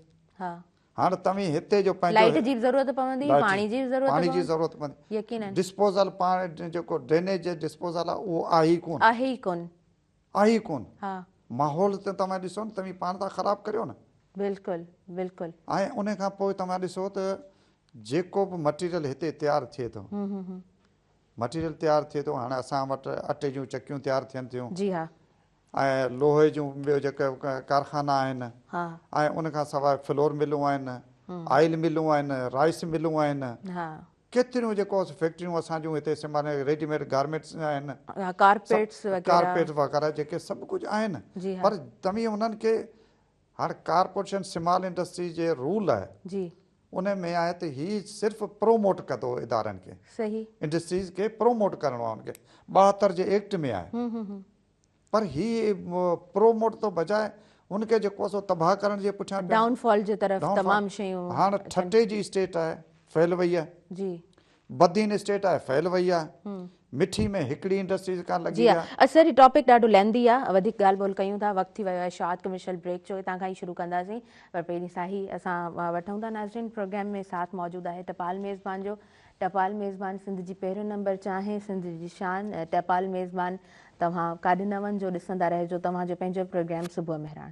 هاڻ توهين هتي جو پنهنجو لائيٽ جي به ضرورت پوندي، پاڻي جي به ضرورت پاڻي جي ضرورت پوندي، يقينن ڊسپوزل پاڻ جيڪو ڊرينيج ڊسپوزل آهي اهو آهي ئي ڪون، آهي ئي ڪون، آهي ئي ڪون. ها. ماحول ته توهان ڏسو نه، توهين پاڻ ٿا خراب ڪريو نه. بلڪل بلڪل. ۽ ان کان پوء توهان ڏسو ته جيڪو به مٽيريل هتي تيار ٿئي ٿو، مٽيريل تيار ٿئي ٿو، هاڻي اسان وٽ اٽي جون چڪيون تيار ٿين ٿيون. جي ها. ۽ لوهي جون ٻيو جيڪي ڪارخانا آهن ۽ ان کان سواء فلور ملون آهن، آئل ملون آهن، رائس ملون آهن، ڪيتريون جيڪو فيڪٽريون اسان جون هتي سماري ريڊي ميڊ گارمينٽس آهن، ڪارپيٽس وغيره، ڪارپيٽ وغيره جيڪي سڀ ڪجهه آهن، پر توهين انهن کي هاڻ ڪارپوريشن سمال انڊسٽري جي رول آهي ان ۾ آهي ته هي صرف پروموٽ ڪندو ادارن کي، انڊسٽريز کي پروموٽ ڪرڻو آهي ان کي 72 جي ايڪٽ ۾ آهي. پر هي پروموٽ تو بجاء ان کي جيڪو سو تباهه ڪرڻ جي پٺيان پيا. ڊائون فال جي طرف تمام شيون. هاڻ ٺٽي جي اسٽيٽ آهي ڦهل وئي آهي. جي. بدين اسٽيٽ آهي ڦهل وئي آهي. مٺي ۾ هڪڙي انڊسٽريز ڪان لڳي جي ها آهي. سر هي ٽاپڪ ڏاڍو لينڌي آهي وڌيڪ ڳالهه ٻولهه ڪيون ٿا وقت ٿي ويو آهي شارٽ ڪمرشل بريڪ جو هتان کان ئي شروع ڪنداسين پر پهرين ساهي اسان وٺون ٿا ناظرين پروگرام ۾ ساٿ موجود آهي ٽپال ميزبان جو ٽپال ميزبان سنڌ جي پهريون نمبر چانهه سنڌ جي شان ٽپال ميزبان توهان ڪاڏي نه وڃجو ڏسندا رهجو توهان جو پنهنجو پروگرام صبح مهراڻ.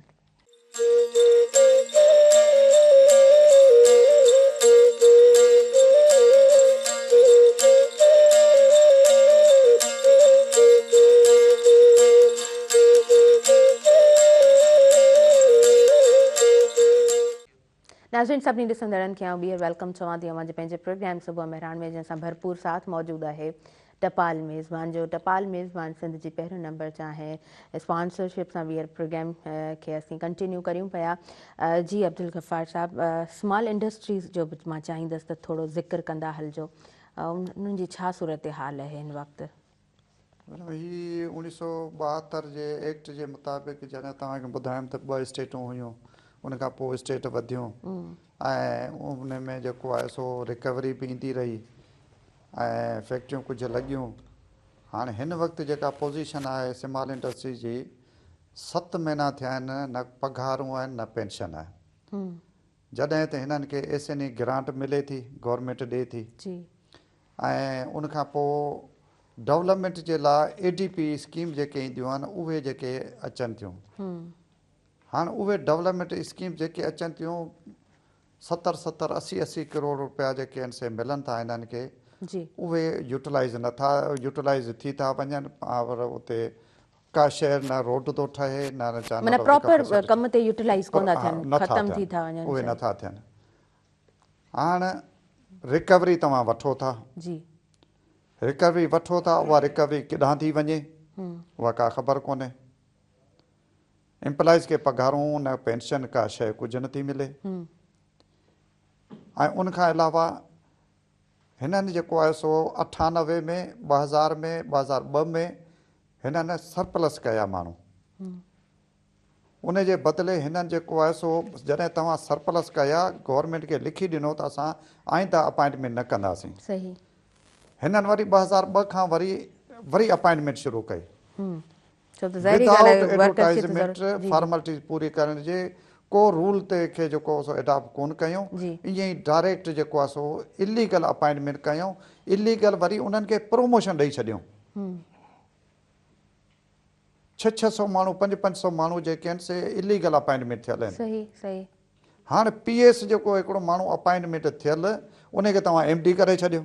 ناظرين سڀني ڏسندڙن کي آئون ٻيهر welcome چوان ٿي اوهان جي پنهنجي پروگرام صبح مهراڻ ۾ جنهن سان ڀرپور ساٿ موجود آهي ٽپال ميزبان جو. ٽپال ميزبان سنڌ جي پهريون نمبر چانهه اسپانسرشپ سان ٻيهر پروگرام کي اسين ڪنٽينيو ڪريون پيا. جي عبدالغفار صاحب سمال انڊسٽريز جو به مان چاهيندس ته ٿورو ذڪر ڪندا هلجو انهن جي ڇا صورتحال آهي هن وقت؟ ميڊم هي 1972 جي ايڪٽ جي مطابق جڏهن توهان کي ٻڌايم ته ٻه اسٽيٽون هيون ان کان پوء اسٽيٽ وڌيون ۽ ان ۾ جيڪو آهي سو رڪوري به ايندي رهي ۽ فيڪٽريون ڪجهه لڳيون هاڻي هن وقت جيڪا پوزيشن آهي سمال انڊسٽري جي ست مهينا ٿيا آهن نه پگهارون آهن نه پينشن آهي جڏهن ته هنن کي ايس اين اي گرانٽ ملي ٿي گورنمينٽ ڏي ٿي ۽ ان کان پوء ڊولپمينٽ جي لاء اي ڊي پي اسڪيم جيڪي اينديون آهن اهي جيڪي اچن ٿيون هاڻ اهي ڊولپمينٽ اسڪيم جيڪي اچن ٿيون ستر ستر اسي اسي ڪروڙ روپيا جيڪي آهن سي ملن ٿا هنن کي اهي يوٽيلائز نٿا يوٽيلائز ٿي ٿا وڃن پر اتي ڪا شهر نه روڊ ٿو ٺهي نه چانل معنيٰ پراپر ڪم تي يوٽيلائز ڪونه ٿا ٿين ختم ٿي ٿا وڃن اهي نٿا ٿين هاڻ رڪوري توهان وٺو ٿا. جي. رڪوري وٺو ٿا اها رڪوري ڪيڏانهن ٿي وڃي اها ڪا خبر ڪونهي. ايمپلائيز کي پگهارون نه پينشن ڪا شيء ڪجهه نه ٿي ملي ۽ ان کان علاوه هنن جيڪو آهي سو 98 ۾ 2000 ۾ 2002 ۾ هنن سرپلس ڪيا ماڻهو. ان جي بدلي هنن جيڪو آهي سو جڏهن توهان سرپلس ڪيا گورنمينٽ کي لکي ڏنو ته اسان آئنده اپائنٽمينٽ نه ڪنداسين. هنن وري 2002 کان وري وري اپائنٽمينٽ شروع ڪئي. ودائوٽ ايڊورٽائيزمينٽ فارملٽيز پوري ڪرڻ جي ڪو رول تي کي جيڪو سو اڊاپٽ ڪون ڪيون ائين ئي ڊائريڪٽ جيڪو آهي سو اليگل اپائنٽمينٽ ڪيون اليگل وري انهن کي پروموشن ڏئي ڇڏيون. ڇهه ڇهه سئو ماڻهو پنج پنج سئو ماڻهو جيڪي آهن سي اليگل اپائنٽمينٽ ٿيل آهن. صحيح صحيح. هاڻ پي ايس جيڪو هڪڙو ماڻهو اپائنٽمينٽ ٿيل ان کي توهان ايم ڊي ڪري ڇڏيو.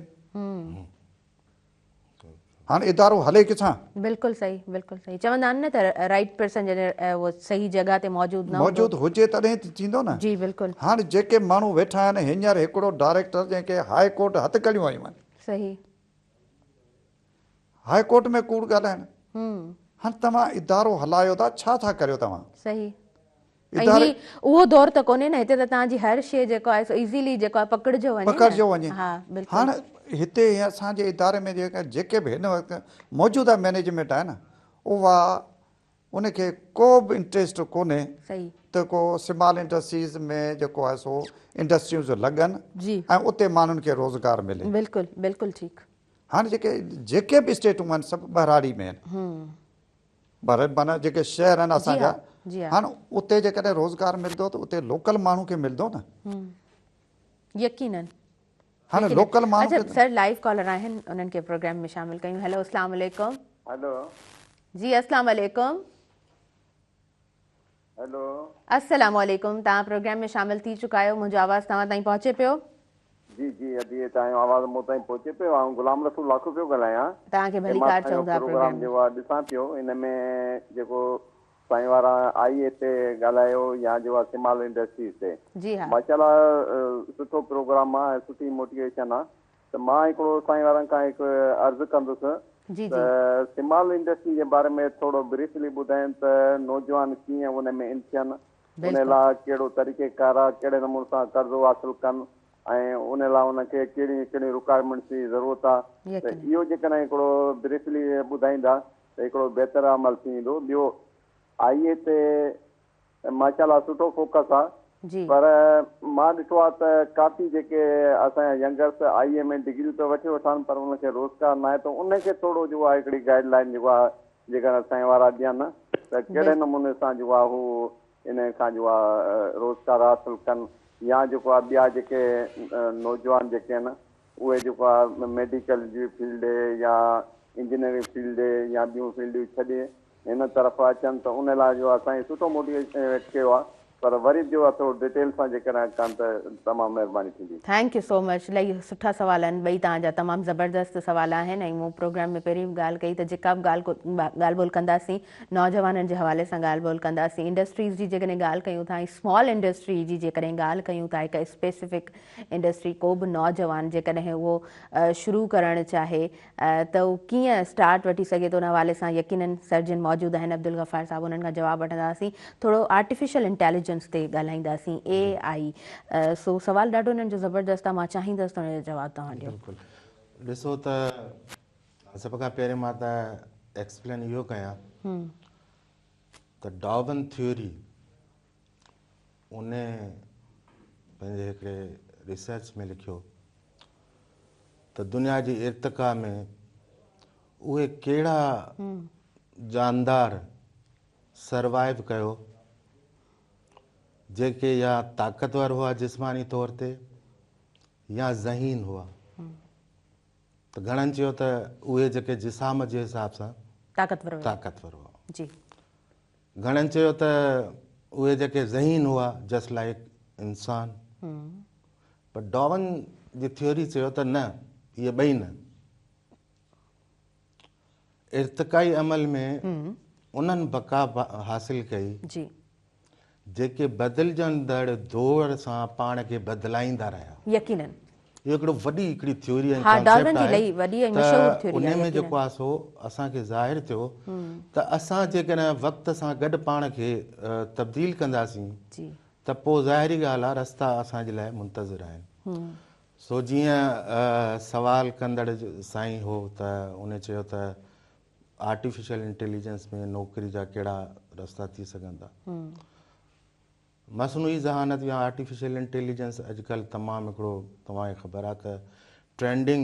هاڻ ادارو هلي ڪٿان؟ بلڪل صحيح بلڪل صحيح چوندا آهن نه ته رائيٽ پرسن جڏهن اهو صحيح جڳهه تي موجود نه هوندو. موجود هجي تڏهن ته ٿيندو نه. جي بلڪل. هاڻ جيڪي ماڻهو ويٺا آهن هينئر هڪڙو ڊائريڪٽر جنهن کي هاء ڪورٽ هٿ ڪڙيون آيون آهن. صحيح. هاء ڪورٽ ۾ ڪوڙ ڳالهائڻ. هاڻ توهان ادارو هلايو ٿا ڇا ٿا ڪريو توهان؟ صحيح ۽ هي اهو دور ته ڪونهي نه هتي ته توهان جي هر شيء جيڪو آهي سو ايزيلي جيڪو آهي پڪڙجيو وڃي نه. پڪڙجيو وڃي. ها بلڪل. هاڻ هتي اسان جي اداري ۾ جيڪي به هن وقت موجوده مئنيجمينٽ آهي نه اها ان کي ڪو به انٽريسٽ ڪونهي ته ڪو سمال انڊسٽريز ۾ جيڪو آهي سو انڊسٽريون لڳن ۽ اتي ماڻهن کي روزگار ملي. بلڪل بلڪل ٺيڪ. هاڻي جيڪي جيڪي به اسٽيٽون آهن سڀ ٻهراڙي ۾ آهن. ٻهراڙي معنيٰ جيڪي شهر آهن اسان جا هاڻ اتي جيڪڏهن روزگار ملندو ته اتي لوڪل ماڻهو کي ملندو نه. يقينن. هاڻي لوڪل ماڻهو اڇا سر لائيو ڪالر آهن انهن کي پروگرام ۾ شامل ڪيون. هيلو اسلام عليڪم. هيلو. جي اسلام عليڪم. هيلو. السلام عليڪم توهان پروگرام ۾ شامل ٿي چڪا آهيو منهنجو آواز توهان تائين پهچي پيو؟ جي جي ادي توهان جو آواز مون تائين پهچي پيو آئون غلام رسول لاکو پيو ڳالهايان. توهان کي ڀليڪار چئون ٿا پروگرام جيڪو آهي ڏسان پيو ان ۾ جيڪو سائين وارا آئي اي تي ڳالهايو يا جيڪو آهي سمال انڊسٽريز تي جي ها. ماشاءالله سٺو پروگرام آ ۽ سٺي موٽيويشن آ ته مان هڪڙو سائين وارن کان هڪ عرض ڪندس جي ته جي. سمال انڊسٽري جي باري ۾ ٿورو بريفلي ٻڌائين ته نوجوان ڪيئن ان ۾ ان ٿين ان بلڪل. لاء ڪهڙو طريقي ڪار آ ڪهڙي نموني سان قرضو حاصل ڪن ۽ ان لاء انهن کي ڪهڙيون ڪهڙيون رڪوائرمينٽس جي ضرورت آ ته يقينن. اهو جيڪڏهن هڪڙو بريفلي ٻڌائيندا ته هڪڙو بهتر عمل ٿي ويندو ٻيو آئي اي تي ماشاء الله سٺو فوڪس آ جي. پر مان ڏٺو آ ته ڪافي جيڪي اسان جا ينگرس آئي اي ۾ ڊگريون ته وٺي وٺان پر انهن کي روزگار ناهي ته ان کي ٿورو جيڪو آ هڪڙي گائيڊ لائين جيڪو آ جيڪڏهن سائين وارا ڏين ته ڪهڙي نموني سان جيڪو آ هو ان کان جيڪو آ روزگار حاصل ڪن يا جيڪو آ ٻيا جيڪي نوجوان جيڪي آهن اهي جيڪو آ ميڊيڪل جي فيلڊ يا انجنيئرنگ فيلڊ يا ٻيون فيلڊون ڇڏي هن طرف اچن ته ان لاء جو آ سائين سٺو موٽيويٽ ڪيو آ پر وري به جو آ ٿورو ڊيٽيل سان جيڪڏهن ڪن ته تمام مهرباني ٿيندي. Thank you سو مچ الاهي سٺا سوال آهن ٻئي توهان جا تمام زبردست سوال آهن ۽ مون پروگرام ۾ پهرين به ڳالهه ڪئي ته جيڪا به ڳالهه ڳالهه ٻولهه ڪنداسين نوجوانن جي حوالي سان ڳالهه ٻولهه ڪنداسين انڊسٽريز جي جيڪڏهن ڳالهه ڪيون ٿا ۽ سمال انڊسٽري جي جيڪڏهن ڳالهه ڪيون ٿا هڪ اسپيسفڪ انڊسٽري ڪو به نوجوان جيڪڏهن اهو شروع ڪرڻ چاهي ته اهو ڪيئن اسٽارٽ وٺي سگهي ٿو ان حوالي سان يقينن سرجن موجود آهن عبدالغفار صاحب انهن کان جواب وٺنداسين ٿورو آرٽيفيشل انٽيليجنس تي ڳالهائينداسين اي آئي سو سوال ڏاڍو انهن جو زبردست آهي مان چاهيندس ته ان جو جواب توهان ڏيو. بلڪل ڏسو ته سڀ کان پهرين مان ته ايڪسپلين اهو ڪيان ته ڊارون ٿيوري ان پنهنجي هڪڙي ريسرچ ۾ لکيو ته دنيا جي ارتقا ۾ اهي ڪهڙا جاندار سروائيو ڪيو جيڪي يا طاقتور هئا جسماني طور تي يا ذهين هئا ته گهڻن چيو ته اهي جيڪي جسام جي حساب سان طاقتور هئا. جي. گهڻن چيو ته اهي جيڪي ذهين هئا جسٽ لائيڪ انسان پر ڊارون جي ٿيوري چيو ته نه اهي ٻئي نه ارتقائي عمل ۾ انهن بقا حاصل ڪئي جي. جيڪي بدلجندڙ دور سان پاڻ کي بدلائيندا رهيا. يقينن. اهو هڪڙو وڏي هڪڙي ٿيوري ۽ ها ڊارون ڪانسيپٽ جي آهي لئي وڏي ۽ ته مشهور ٿيوري انهي آهي ۾ يقينن. جيڪو آهي سو اسان کي ظاهر ٿيو ته اسان جيڪڏهن وقت سان گڏ پاڻ کي تبديل ڪنداسين جي. ته پوء ظاهري ڳالهه آهي رستا اسان جي لاء منتظر آهن. سو جيئن سوال ڪندڙ سائين هو ته انهي چيو ته آرٽيفيشل انٽيليجنس ۾ نوڪري جا ڪهڙا رستا ٿي سگهن ٿا. مصنوعي ذهانت يا آرٽيفيشل انٽيليجنس اڄڪلهه تمام هڪڙو توهان کي خبر آهي ته ٽرينڊنگ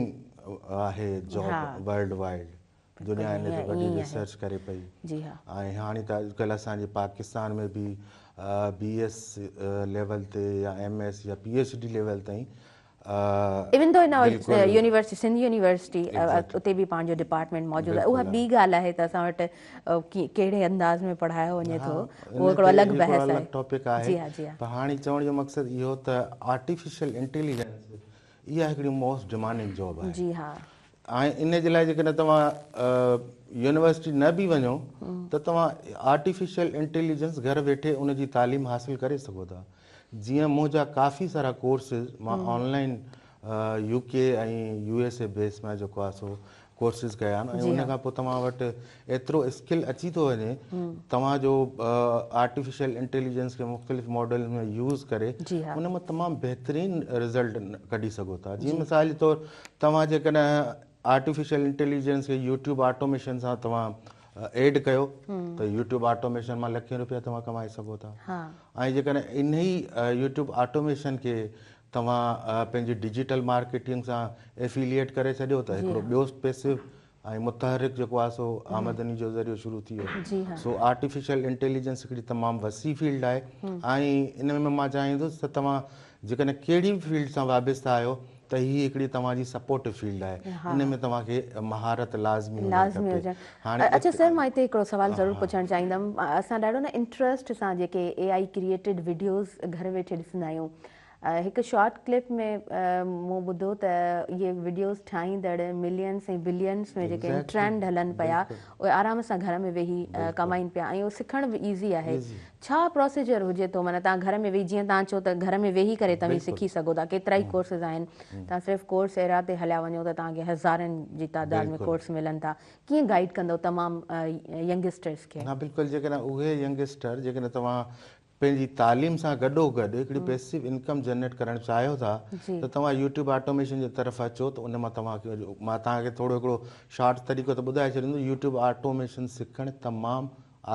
آهي جاب ورلڊ وائيڊ دنيا ان تي وڏي ريسرچ ڪري پئي ۽ هاڻي ته اڄڪلهه اسان جي پاڪستان ۾ به بي ايس ليول تي يا ايم ايس يا پي ايڇ ڊي ليول تائين ايون دو ان يونيورسٽي سنڌ يونيورسٽي اتي به پنهنجو ڊپارٽمينٽ موجود آهي اها ٻي ڳالهه آهي ته اسان وٽ ڪهڙي انداز ۾ پڙهايو وڃي ٿو اهو هڪڙو الڳ بحث آهي الڳ ٽاپڪ آهي پر هاڻي چوڻ جو مقصد اهو ته آرٽيفيشل انٽيليجنس اها هڪڙي موسٽ ڊيمانڊنگ جاب آهي جي ها ۽ ان جي لاء جيڪڏهن توهان يونيورسٽي نه به وڃو ته توهان آرٽيفيشل انٽيليجنس گهر ويٺي ان جي تعليم حاصل ڪري سگهو ٿا جيئن منهنجا ڪافي سارا ڪورسز مان on line U K ۽ U S A base مان جيڪو آهي سو ڪورسز ڪيا آهن ۽ ان کان پوء توهان وٽ ايترو اسڪل اچي ٿو وڃي توهان جو آرٽيفيشل انٽيليجنس کي مختلف ماڊل ۾ يوز ڪري ان مان تمام بهترين رزلٽ ڪڍي سگهو ٿا جيئن مثال جي طور توهان جيڪڏهن آرٽيفيشل انٽيليجنس کي يوٽيوب آٽوميشن سان توهان ايڊ ڪيو ته يوٽيوب آٽوميشن مان لکين روپيا توهان ڪمائي سگهو ٿا ۽ جيڪڏهن انهي يوٽيوب آٽوميشن کي توهان پنهنجي ڊجيٽل مارڪيٽنگ سان افيليئيٽ ڪري ڇڏيو ته هڪڙو ٻيو پيسو ۽ متحرڪ جيڪو آهي سو آمدني جو ذريعو شروع ٿي ويو. سو آرٽيفيشل انٽيليجنس هڪڙي تمام وسيع فيلڊ آهي ۽ ان ۾ مان چاهيندس ته توهان جيڪڏهن ڪهڙي به فيلڊ سان وابسته آهيو ته هي هڪڙي توهان جي سپورٽو فيلڊ آهي ان ۾ توهان کي مهارت لازمي هجڻ کپي. هاڻي اڇا سر مان هتي هڪڙو سوال ضرور پڇڻ چاهيندم اسان ڏاڍو نه انٽرسٽ سان جيڪي اي آئي ڪريئيٽيڊ وڊيوز گهر ويٺي ڏسندا آهيون هڪ شارٽ ڪلپ ۾ مون ٻڌو ته اهي وڊيوز ٺاهيندڙ ملينز ۽ بلينز ۾ جيڪي ٽرينڊ هلن پيا اهي آرام سان گهر ۾ ويهي ڪمائين پيا ۽ اهو سکڻ به ايزي آهي ڇا پروسيجر هجي ٿو معنيٰ توهان گهر ۾ ويهي جيئن توهان چئو ته گهر ۾ ويهي ڪري توهين سکي سگهو ٿا ڪيترائي ڪورسز آهن توهان صرف ڪورس ايرا تي هليا وڃو ته توهان کي هزارن جي تعداد ۾ ڪورس ملن ٿا ڪيئن گائيڊ ڪندو تمام ينگسٽرز کي؟ ها بلڪل جيڪڏهن اهي ينگسٽر جيڪڏهن توهان پنهنجي تعليم سان گڏو گڏ هڪڙي پيسو انڪم جنريٽ ڪرڻ چاهيو ٿا ته توهان يوٽيوب آٽوميشن جي طرف اچو ته ان مان توهان کي مان توهان کي ٿورو هڪڙو شارٽ طريقو ته ٻڌائي ڇڏيندس يوٽيوب آٽوميشن سکڻ تمام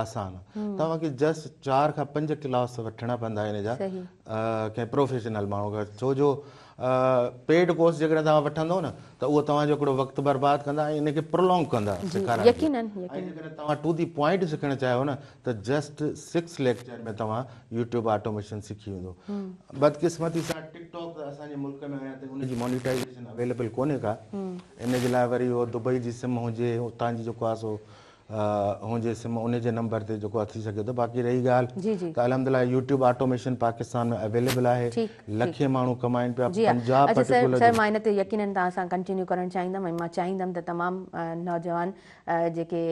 آسان آهي توهان کي جسٽ 4 کان 5 ڪلاس وٺڻا پوندا ان جا ڪنهن پروفيشنل ماڻهو کان ڇو جو پيڊ ڪورس جيڪڏهن توهان وٺندو نه ته اهو توهان جو هڪڙو وقت برباد ڪندا ۽ ان کي پرولونگ ڪندا سيکارڻ کي ۽ جيڪڏهن توهان ٽو the point سکڻ چاهيو نه ته جسٽ 6 ليڪچر ۾ توهان يوٽيوب آٽوميشن سکي ويندو. بدقسمتي سان ٽڪ ٽاڪ ته اسان جي ملڪ ۾ اڃا تائين ان جي مونيٽائيزيشن اويليبل ڪونهي ڪا ان جي لاء وري اهو دبئي جي سم هجي اتان جي جيڪو آهي سو هجي سم ان جي نمبر تي جيڪو آهي ٿي سگهي ٿو باقي رهي ڳالهه ته الحمدلله يوٽيوب آٽوميشن پاڪستان ۾ اويليبل آهي لکين ماڻهو ڪمائن پيا پنجاب پرٽيڪولر سر مان ان تي يقينن توهان سان ڪنٽينيو ڪرڻ چاهيندم ۽ مان چاهيندم ته تمام نوجوان جيڪي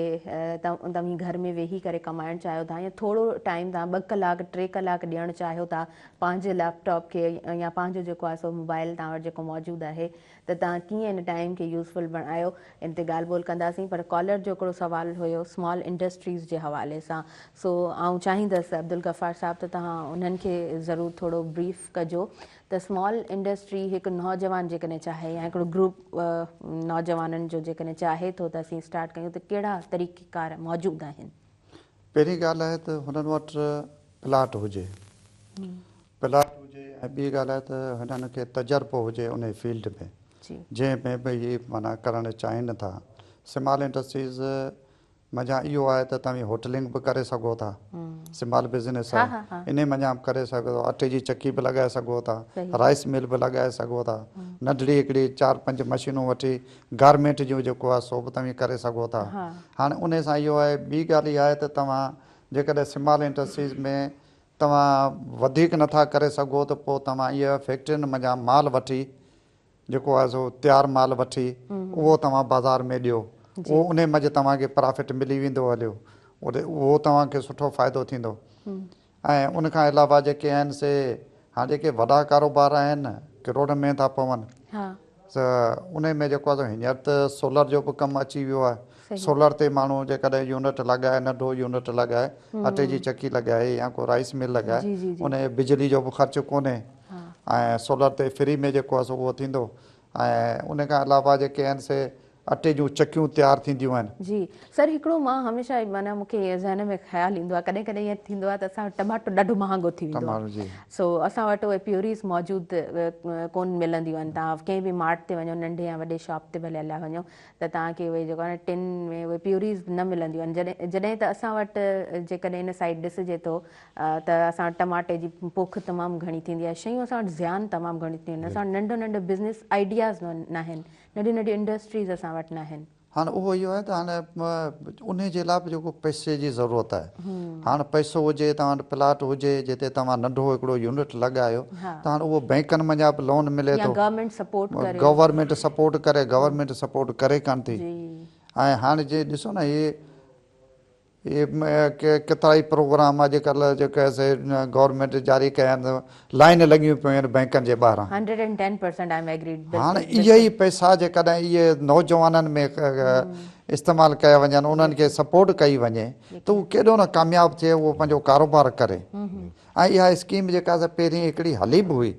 توهين گهر ۾ ويهي ڪري ڪمائڻ چاهيو ٿا يا ٿورو ٽائيم توهان 2 ڪلاڪ 3 ڪلاڪ ڏيڻ چاهيو ٿا پنهنجي ليپ ٽاپ کي يا پنهنجو جيڪو آهي سو موبائل توهان وٽ جيڪو موجود آهي ته توهان ڪيئن ان ٽائيم کي يوزفل بڻايو ان تي ڳالهه ٻولهه ڪنداسين پر ڪالر جو هڪڙو سوال هيو سمال انڊسٽريز جي حوالي سان سو آئون چاهيندس عبدالغفار صاحب ته توهان انهن کي ضرور ٿورو بريف ڪجو ته سمال انڊسٽري هڪ نوجوان جيڪڏهن چاهي يا هڪڙو گروپ نوجوانن جو جيڪڏهن چاهي ٿو ته اسين اسٽارٽ ڪيون ته ڪهڙا طريقيڪار موجود آهن؟ پهرين ڳالهه آهي ته هنن وٽ پلاٽ هجي، پلاٽ هجي ۽ ٻي ڳالهه آهي ته هنن کي تجربو هجي انهي فيلڊ ۾ جنهن ۾ به هي معنيٰ ڪرڻ چاهين ٿا. سمال انڊسٽريز منجهان اهو آهي ته توهين هوٽلنگ به ڪري سگهو ٿا، سمال بزنس آهي انهي منجهان به ڪري سگهو ٿا، اٽي جي چڪي به لڳائي سگهو ٿا، رائس مل به لڳائي سگهو ٿا، ننڍڙي هڪڙي 4 5 مشينون وٺي گارمينٽ جون جيڪو آهي سو به توهين ڪري سگهو ٿا. هاڻي انهي سان اهو آهي ٻي ڳالهه اها آهي ته توهان جيڪڏهن سمال انڊسٽريز ۾ توهان وڌيڪ نٿا ڪري سگهو ته پوء توهان اهي فيڪٽرين منجهان مال وٺي جيڪو آهي سو تيار مال وٺي اهو توهان بازار ۾ ڏيو اهو انهي منجهه توهان کي پرافٽ ملي ويندو هليو اهو توهان کي سٺو فائدو ٿيندو ۽ ان کان علاوه جيڪي آهن سي هاڻ جيڪي وڏا ڪاروبار آهن ڪروڙن ۾ ٿا پون ته انهي ۾ جيڪو آهي سو هينئر ته سولر جو به ڪم اچي ويو آهي سولر تي ماڻهو جيڪڏهن يونٽ لڳائي ننڍو يونٽ لڳائي اٽي جي چڪي لڳائي يا ڪو رائس مل لڳائي انهي بجلي جو به خرچ ڪونهي ۽ سولر تي فري ۾ جيڪو آهي سو اهو ٿيندو ۽ ان کان علاوه جيڪي آهن سي اٽي جون چڪيون تيار ٿينديون آهن. جي سر هڪڙو مان هميشه معنيٰ مون کي ائين ذهن ۾ خيال ايندو آهي ڪڏهن ڪڏهن ائين ٿيندو آهي ته اسان وٽ ٽماٽو ڏاڍو مهانگو ٿي ويندو آهي سو اسان وٽ اهي پيوريز موجود ڪون ملنديون آهن توهان ڪنهن به مارٽ تي وڃو ننڍي يا وڏي شاپ تي ڀلي هليا وڃو ته توهان کي اهي جيڪو آهي نه ٽن ۾ اهي پيوريز نه ملنديون آهن جڏهن جڏهن ته اسان وٽ جيڪڏهن ان سائيڊ ڏسجي ٿو ته اسان وٽ ٽماٽي جي پوک تمام گهڻي ٿيندي آهي شيون اسان وٽ زيان تمام گهڻيون ٿينديون آهن اسان وٽ ننڍو ننڍو بزنس آئيڊياز ناهن ننڍيون ننڍيون انڊسٽريز اسان وٽ ناهن. هاڻ اهو اهو آهي ته هاڻ انهي جي لاء به جيڪو پئسي جي ضرورت آهي هاڻ پئسو هجي توهان وٽ پلاٽ هجي جتي توهان ننڍو هڪڙو يونٽ لڳايو ته هاڻ اهو بئنڪن منجهان به لون ملي ٿو گورنمينٽ سپورٽ ڪري گورنمينٽ سپورٽ ڪري گورنمينٽ سپورٽ ڪري ڪانه ٿي ۽ هاڻ جي ڏسو نه هي اهي ڪيترائي پروگرام اڄڪلهه جيڪي سي گورنمينٽ جاري ڪيا آهن لائين لڳيون پيون آهن بئنڪن جي ٻاهران. 110% I am agreed بلڪل هاڻ اهي ئي پئسا جيڪڏهن اهي نوجوانن ۾ استعمال ڪيا وڃن انهن کي سپورٽ ڪئي وڃي ته هو ڪيڏو نه ڪامياب ٿئي اهو پنهنجو ڪاروبار ڪري ۽ اها اسڪيم جيڪا سا پهرين هڪڙي هلي به هئي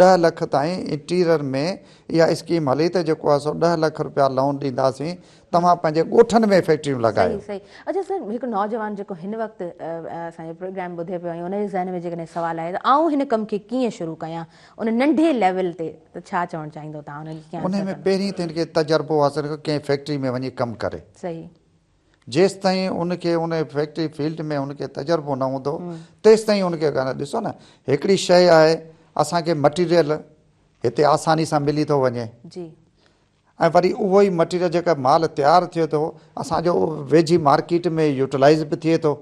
10 لک تائين انٽيريئر ۾ اها اسڪيم هلي ته جيڪو آهي سو 10 لک روپيا لون ڏينداسين. توهان پنهنجي ڳوٺن ۾ فيڪٽريون لڳايو. صحيح صحيح اڇا سر هڪ نوجوان جيڪو هن وقت اسان جو پروگرام ٻڌي پيو ۽ ان جي ذهن ۾ جيڪڏهن سوال آهي ته آئون هن ڪم کي ڪيئن شروع ڪيان ان ننڍي ليول تي ته ڇا چوڻ چاهيندو توهان انهن کي ڪيئن ان ۾ آنسر ڪندو؟ پهرين ته هن کي تجربو حاصل ڪري ڪنهن فيڪٽري ۾ وڃي ڪم ڪري. صحيح. جيستائين ان کي ان فيڪٽري فيلڊ ۾ ان کي تجربو نه هوندو تيستائين ان کي ڪانه ڏسو نه هڪڙي شيء آهي اسان کي مٽيريل هتي آساني سان ملي ٿو وڃي. جي. ۽ وري اهو ئي مٽيريل جيڪا مال تيار ٿئي ٿو اسان جو ويجهي مارڪيٽ ۾ يوٽيلائيز به ٿئي ٿو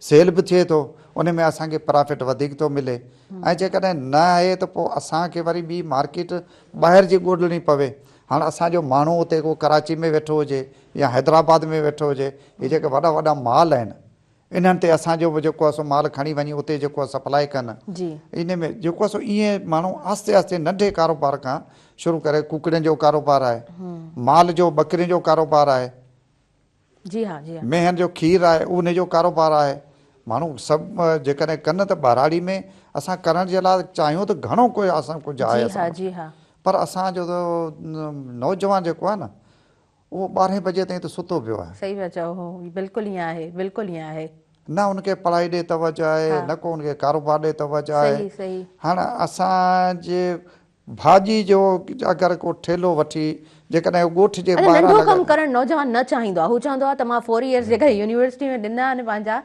سيل به ٿئي ٿو ان ۾ اسان کي پرافٽ وڌيڪ ٿو ملي ۽ جيڪڏهن نه آهي ته پوء اسان کي وري ٻي مارڪيٽ ٻاهر جي ڳولڻي پوي هاڻ اسان جو ماڻهو اتي ڪو ڪراچي ۾ ويٺو هجي يا حيدرآباد ۾ ويٺو هجي هي جيڪي وڏا وڏا مال آهن انهن تي اسان جو به جيڪو آهي سو مال کڻي وڃي اتي جيڪو آهي سپلاء ڪن. ان ۾ جيڪو آهي سو ائين ماڻهو آهستي آهستي ننڍي ڪاروبار کان شروع ڪري ڪڪڙين جو ڪاروبار آهي، مال جو ٻڪرين جو ڪاروبار آهي، مينهن جو کير آهي ان جو ڪاروبار آهي. ماڻهو سڀ جيڪڏهن ڪن ته ٻهراڙي ۾ اسان ڪرڻ جي لاء چاهيون ته گهڻو ڪجهه اسان ڪجهه آهي اسان وٽ پر اسان جو نوجوان جيڪو آهي نه اهو ٻارهين بجي تائين ته ستو پيو آهي. صحيح پيا چئو هو بلڪل ائين آهي بلڪل ائين آهي. نه ان کي پڙهائي ڏي توجه آهي نه ڪو ان کي ڪاروبار ڏي توجه آهي. صحيح صحيح. هاڻ اسان جي ڀاڄي جو اگر ڪو ٺيلو وٺي جيڪڏهن هو ڳوٺ جي اڇا ٻاهران ننڍو ڪم لڳائي. ڪرڻ نوجوان نه چاهيندو آهي هو چوندو آهي ته مان فور ايئرس جيڪا يونيورسٽي ۾ ڏنا آهن پنهنجا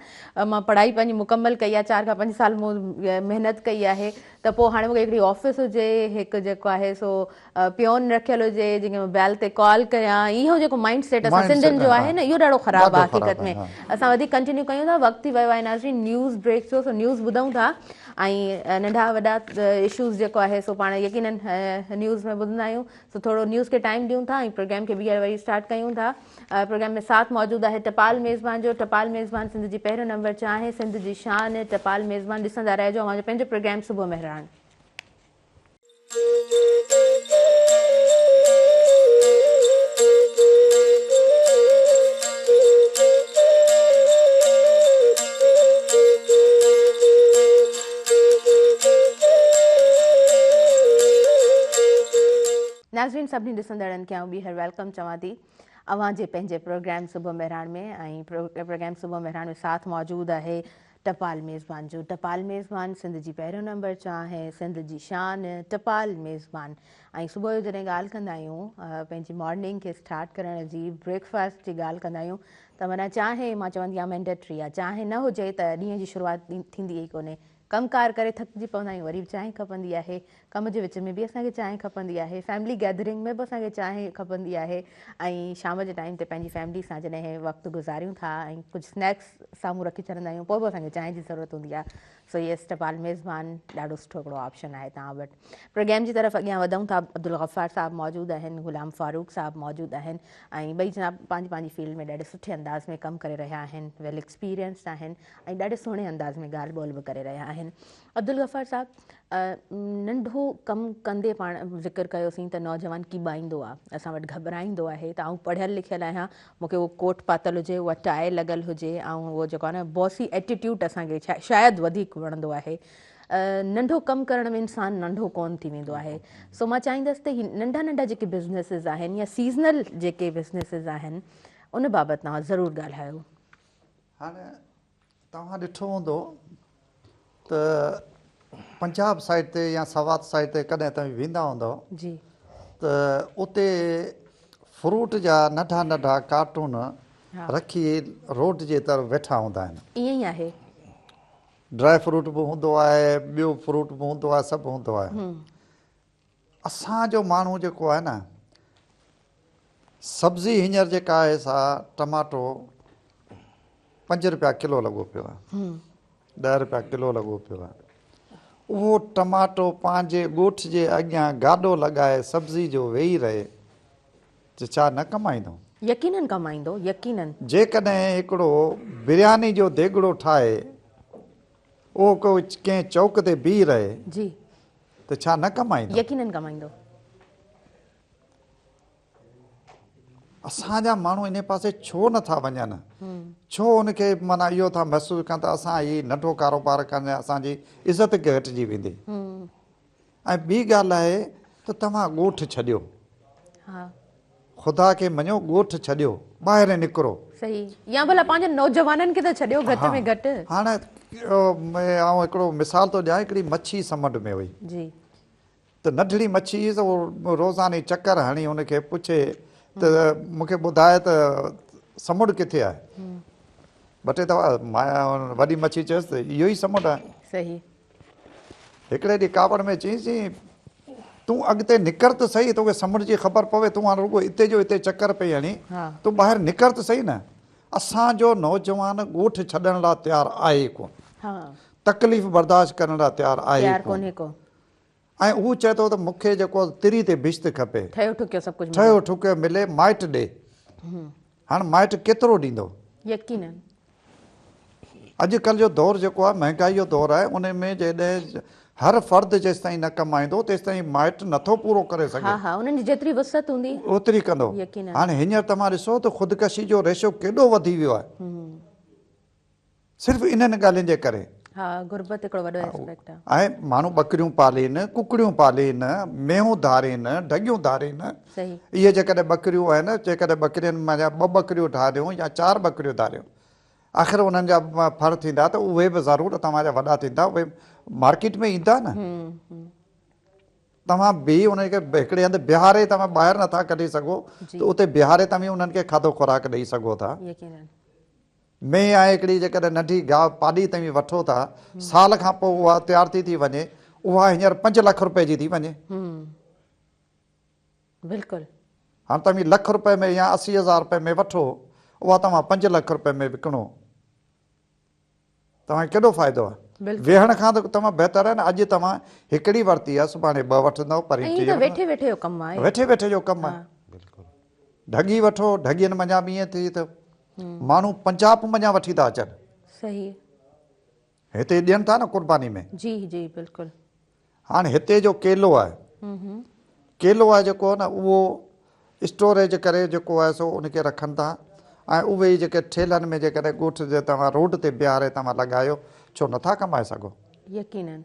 مان پڙهائي پنهنجي مڪمل ڪئي آهي چار کان پنج سال مون محنت ڪئي آهي ته پوء هاڻي مون کي هڪڙي آفيس هجي هڪ جيڪو آهي سو پيون رکيل هجي جنهن کي مان بيل تي ڪال ڪريان اهو جيڪو مائنڊ سيٽ اسان سنڌين جو آهي نه اهو ڏاڍو خراب آهي حقيقت ۾ اسان وڌيڪ ڪنٽينيو ڪيون ٿا وقت ٿي ويو آهي ناظرين نيوز بريڪ جو سو نيوز ٻڌون ٿا ۽ ننڍا وڏا اشوز جيڪو آهي سو پاڻ يقينن نيوز ۾ ٻڌندا آهيون سو ٿورو نيوز کي ٽائيم ڏيون ٿا ۽ پروگرام کي ٻيهر وري اسٽارٽ ڪيون ٿا پروگرام ۾ ساٿ موجود آهي ٽپال ميزبان جو ٽپال ميزبان سنڌ جي پهريون نمبر چانهه سنڌ جي شان ٽپال ميزبان ڏسندا رهجو اوهان جو پنهنجو پروگرام صبح مهراڻ. ناظرين سڀني ڏسندڙن کي آئون ٻيهر welcome چوان ٿي اوهان جي پنهنجي پروگرام صبح مهراڻ ۾ ۽ پروگرام صبح مهراڻ ۾ ساٿ موجود آهي ٽپال ميزبان جو ٽپال ميزبان سنڌ جي پهريون نمبر چانهه سنڌ جي شان ٽپال ميزبان ۽ صبح جو جڏهن ڳالهه ڪندا آهيون پنهنجي مارننگ کي اسٽارٽ ڪرڻ جي بريڪ فاسٽ جي ڳالهه ڪندا آهيون ته معنيٰ چانهه مان چوندي آهيان مينڊيٽري آهي چانهه نه هجي ته ڏينهن جي شروعات ٿيندي ئي ڪونهي ڪم ڪار ڪري ٿڪجي پوندا آهيون وري به چانهه کپندي آهي ڪم جي وچ ۾ به اسان کي چانهه کپندي آهي، فيملي گيدرنگ ۾ به اسان کي چانهه کپندي آهي ۽ شام جي ٽائيم تي پنهنجي فيملي سان جڏهن وقت گذاريون ٿا ۽ ڪجهه اسنيڪس سامهون رکي ڇڏندا آهيون پوء به اسان کي چانهه جي ضرورت هوندي آهي سو يس ٽپال ميزبان ڏاڍو سٺو هڪڙو آپشن آهي توهان وٽ. پروگرام جي طرف اڳيان وڌون ٿا عبدالغفار صاحب موجود آهن غلام فاروق صاحب موجود آهن ۽ ٻئي جناب پنهنجي پنهنجي فيلڊ ۾ ڏاڍي سٺي انداز ۾ ڪم ڪري رهيا آهن ويل ايڪسپيرينسڊ آهن ۽ ڏاڍي سهڻي انداز ۾ ڳالهه ٻولهه به ڪري رهيا آهن عبدالغفار صاحب ننڍو ڪم ڪندي پاڻ ذڪر ڪيوسين ته نوجوان ڪيٻائيندو آ اسان وٽ گهٻرائيندو آهي ته آئون پڙهيل لکيل آهيان مون کي اهو ڪوٽ پاتل هجي اها ٽائي لڳل هجي ۽ اهو جيڪو آهي نه بوسي ايٽيٽيوٽ اسان کي شايد وڌيڪ وڻندو آهي ننڍو ڪم ڪرڻ ۾ انسان ننڍو ڪون ٿي ويندو آهي سو مان چاهيندس ته هي ننڍا ننڍا جيڪي بزنيسز آهن يا سيزنل جيڪي بزنيسز آهن ان بابت توهان ضرور ڳالهايو. هاڻي توهان ڏٺو هوندو ته پنجاب سائيڊ تي يا سوات سائيڊ تي ڪڏهن توهين ويندا هوندؤ جي ته اتي فروٽ جا ننڍا ننڍا ڪارٽون رکي روڊ جي طرف ويٺا هوندا آهن. ائين ئي آهي. ڊرائي فروٽ به هوندو آهي ٻيو فروٽ به هوندو آهي سڀ هوندو آهي. اسان جو ماڻهو جيڪو آهي نه سبزي هينئر جيڪا آهي سا ٽماٽو پنج روپيا ڪلو لڳو پيو آهي ڏهه روپيا ڪلو لڳو پيو آهي اهو ٽماٽو پنهنجي ڳوٺ جي اڳيان گاڏو لڳائي سبزي جو ويهي رهي ته ڇا نه ڪمائيندو؟ يقينن ڪمائيندو يقينن. جيڪڏهن هڪڙو برياني جو ديڳڙو ٺاهي اهو ڪو ڪنهن چوڪ تي بيهي رهي جي ته ڇا نه ڪمائيندو؟ يقينن ڪمائيندو. اسان جا ماڻهو انهي پاسي ڇو نه ٿا وڃن؟ ڇو ان کي معنيٰ اهو ٿا محسوس ڪن ته اسان هي ننڍو ڪاروبار ڪندي اسان جي عزت گهٽجي ويندي. ۽ ٻي ڳالهه آهي ته توهان ڳوٺ ڇڏيو. خدا کي مڃو ڳوٺ ڇڏيو ٻاهر نڪرو. صحيح يا ڀلا پنهنجن نوجوانن کي ته ڇڏيو گهٽ ۾ گهٽ. هاڻ آئون هڪڙو مثال ٿو ڏيان هڪڙي مڇي سمنڊ ۾ هئي. جي. ته ننڍڙي مڇي هئي ته اهو روزاني چڪر هڻي ان کي پڇي ته مون کي ٻڌاء ته سمنڊ ڪٿي آهي؟ ٻه ٽي دفعا وڏي مڇي چيس ته اهو ئي سمنڊ آهي. صحيح. هڪڙي ڏينهن ڪاوڙ ۾ چيس تون اڳتي نڪر ته سهي توکي سمنڊ جي خبر پوي تون هاڻ رڳو اتي جو اتي چڪر پئي هڻين تون ٻاهر نڪر ته سهي نه. اسان جو نوجوان ڳوٺ ڇڏڻ لاء تيار آهي ئي ڪونه. تڪليف برداشت ڪرڻ لاء تيار آهي ئي ڪونه. ۽ هو چئي ٿو ته مون کي جيڪو تري تي بهشت کپي. ٺهيو ٺڪيو سڀ ڪجهه ملي. ٺهيو ٺڪيو ملي، مائٽ ڏي. هاڻ مائٽ ڪيترو ڏيندو؟ يقينن. اڄ ڪلهه جو دور جيڪو آهي مهنگائي جو دور آهي ان ۾ جيڏهن هر فرد جيستائين نه ڪمائيندو تيستائين مائٽ نٿو پورو ڪري سگهي. ها ها انهن جي جيتري وسعت هوندي. اوتري ڪندو. يقينن. هاڻي هينئر توهان ڏسو ته خودڪشي جو ريشو ڪيڏو وڌي ويو آهي. صرف انهن ڳالهين جي ڪري. ها غربت هڪڙو وڏو اسپيڪٽ آ. ۽ ماڻهو ٻڪريون پالين، ڪڪڙيون پالين، مينهون ڌارين، ڍڳيون ڌارين. صحيح. اهي جيڪڏهن ٻڪريون آهن، جيڪڏهن ٻڪرين مان ٻه ٻڪريون ڌاريون يا چار ٻڪريون ڌاريون، آخر انهن جا ڦر ٿيندا ته اهي به ضرور توهان جا وڏا ٿيندا، اهي مارڪيٽ ۾ ايندا نه. توهان به انهن کي هڪڙي هنڌ بيهاري توهان ٻاهر نٿا ڪڍي سگهو ته اتي بيهاري توهين انهن کي کاڌو خوراڪ ڏئي سگهو ٿا. يقينن. مينهن آهي هڪڙي جيڪڏهن ننڍي گاهه پاڏي توهين وٺو ٿا سال کان پوء اها تيار ٿي ٿي وڃي اها هينئر 5 لک روپئي جي ٿي وڃي. بلڪل. هاڻ توهين لک روپئي ۾ يا 80 هزار روپئي ۾ وٺو اها توهان 5 لک روپئي ۾ وڪڻو توهان کي ڪيڏو فائدو آهي. ويهڻ کان ته توهان بهتر آهي نه اڄ توهان هڪڙي ورتي آهي سڀاڻي ٻه وٺندؤ پرين ٽي وٺندؤ. ويٺي ويٺي جو ڪم آهي. ويٺي ويٺي جو ڪم آهي. ڍڳي وٺو ڍڳين منجهان به ائين ٿئي ٿو. ماڻهو پنجاب منجهان وٺي ٿا اچن. صحيح. هتي ڏين ٿا نه قرباني ۾. جي جي بلڪل. هاڻ هتي جو ڪيلو آهي. ڪيلو آهي جيڪو نه اهو اسٽوريج ڪري جيڪو آهي سو ان کي رکن ٿا ۽ اهي ئي جيڪي ٺيلهن ۾ جيڪڏهن ڳوٺ جي توهان روڊ تي بيهاري توهان لڳايو ڇو نٿا ڪمائي سگهو. يقينن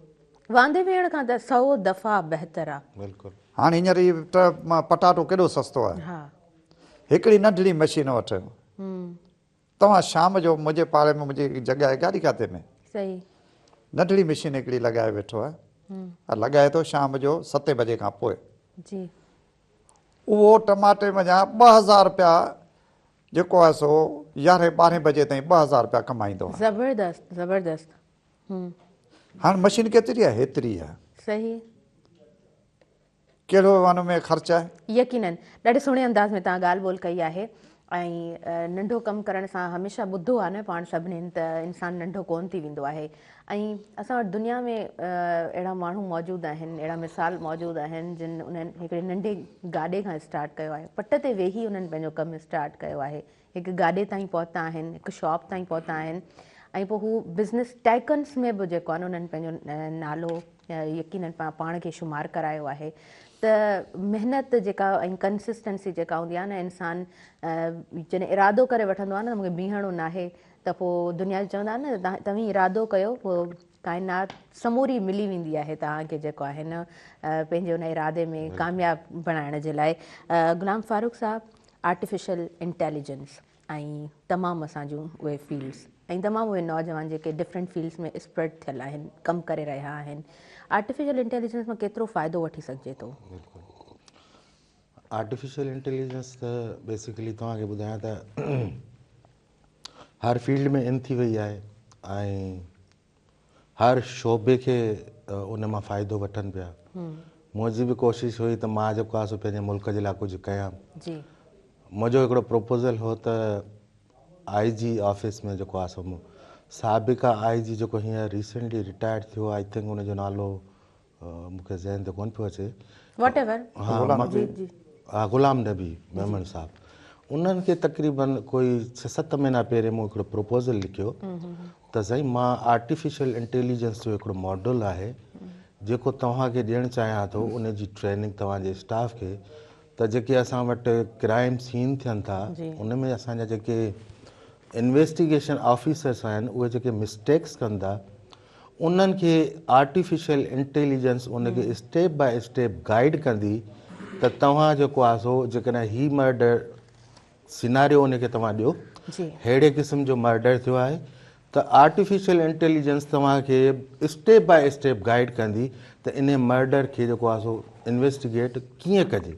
واندي ويهڻ کان ته سئو دفعا بهتر آ. بلڪل. هاڻ هينئر هي پٽاٽو ڪيڏو سستو آهي. ها. هڪڙي ننڍڙي مشين وٺ. توهان شام جو منهنجي پاڙي ۾ منهنجي هڪ جڳهه آهي گاڏي کاتي ۾. صحيح. ننڍڙي مشين هڪڙي لڳائي ويٺو آهي. لڳائي ٿو شام جو ستين بجي کان پوء. جي. اهو ٽماٽي منجهان 2000 رپيا جيڪو آهي سو يارهين ٻارهين بجي تائين 2000 رپيا ڪمائيندو آهي. زبردست زبردست. هاڻ مشين ڪيتري آهي؟ هيتري آهي. صحيح. ڪهڙو ان ۾ خرچ آهي؟ يقينن ڏاڍي سهڻي انداز ۾ توهان ڳالهه ٻولهه ڪئي آهي ۽ ننڍو ڪم ڪرڻ سان هميشه ٻڌو آهي نه پاڻ سڀنين ته انسان ننڍو ڪونه ٿي ويندو آهي ۽ اسان وٽ دنيا ۾ اهڙا ماڻهو موجود آهن اهڙا مثال موجود آهن جن انهن هڪڙي ننڍي گاڏي کان اسٽارٽ ڪيو آهي پٽ تي ويهي انهن پنهنجو ڪم اسٽارٽ ڪيو آهي هڪ گاڏي تائين پهتا آهن هڪ شاپ تائين پهتا آهن ۽ پوء هو بزنس ٽائيڪنس ۾ به جيڪو آهي نه انهن پنهنجو نالو يقينن پاڻ کي شمار ڪرايو آهي ته محنت جيڪا ۽ ڪنسسٽنسي جيڪا هوندي آهي نه انسان جڏهن ارادو ڪري وٺندو آهي نه ته مونکي بيهڻو ناهي ته پوء دنيا جو چوندا آهن نه توهين ارادو ڪيو پوء ڪائنات سموري ملي ويندي آهي توهان کي جيڪو آهي نه پنهنجي ان ارادي ۾ ڪامياب بڻائڻ جي لاء غلام فاروق صاحب آرٽيفيشل انٽيليجنس ۽ تمام اسان جون اهي فيلڊس ۽ تمام اهي نوجوان جيڪي ڊفرنٽ فيلڊس ۾ اسپريڊ ٿيل آهن ڪم ڪري رهيا آهن آرٽيفيشل انٽيليجنس مان ڪيترو فائدو وٺي سگهجي ٿو؟ بلڪل آرٽيفيشل انٽيليجنس ته بيسيڪلي توهان کي ٻڌايان ته هر فيلڊ ۾ ان ٿي وئي آهي ۽ هر شعبي کي ان مان فائدو وٺن پيا. منهنجي به ڪوشش هئي ته مان جيڪو آهي سو پنهنجي ملڪ جي لاء ڪجهه ڪيان. منهنجو هڪڙو پروپوزل هو ته آء جي آفيس ۾ جيڪو آهي سو سابقه آء جي جيڪو هينئر ريسينٽلي رٽائرڊ ٿيو I think ان جو نالو مون کي ذهن تي ڪونه پيو اچي. واٽ ايور. ها جي جي. ها غلام نبي ميمڻ صاحب انهن کي تقريبن ڪوئي ڇهه ست مهينا پهرين مون هڪڙو پروپوزل لکيو ته سائين مان آرٽيفيشل انٽيليجنس جو هڪڙو ماڊل آهي جيڪو توهان کي ڏيڻ چاهيان ٿو ان جي ٽريننگ توهان جي اسٽاف کي ته جيڪي اسان وٽ ڪرائيم سين ٿين ٿا ان ۾ اسان جا جيڪي انويسٽيگيشن آفيسرس آهن اهي جيڪي مسٽيڪس ڪن ٿا انهن کي آرٽيفيشل انٽيليجنس ان کي اسٽيپ باء اسٽيپ گائيڊ ڪندي ته توهان جيڪو آهي سو جيڪڏهن هي مرڊر سيناريو ان کي توهان ڏيو ههڙي قسم جو مرڊر ٿيو آهي ته آرٽيفيشل انٽيليجنس توهان کي اسٽيپ باء اسٽيپ گائيڊ ڪندي ته انهي مرڊر کي جيڪو آهي سو انويسٽيگيٽ ڪيئن ڪجي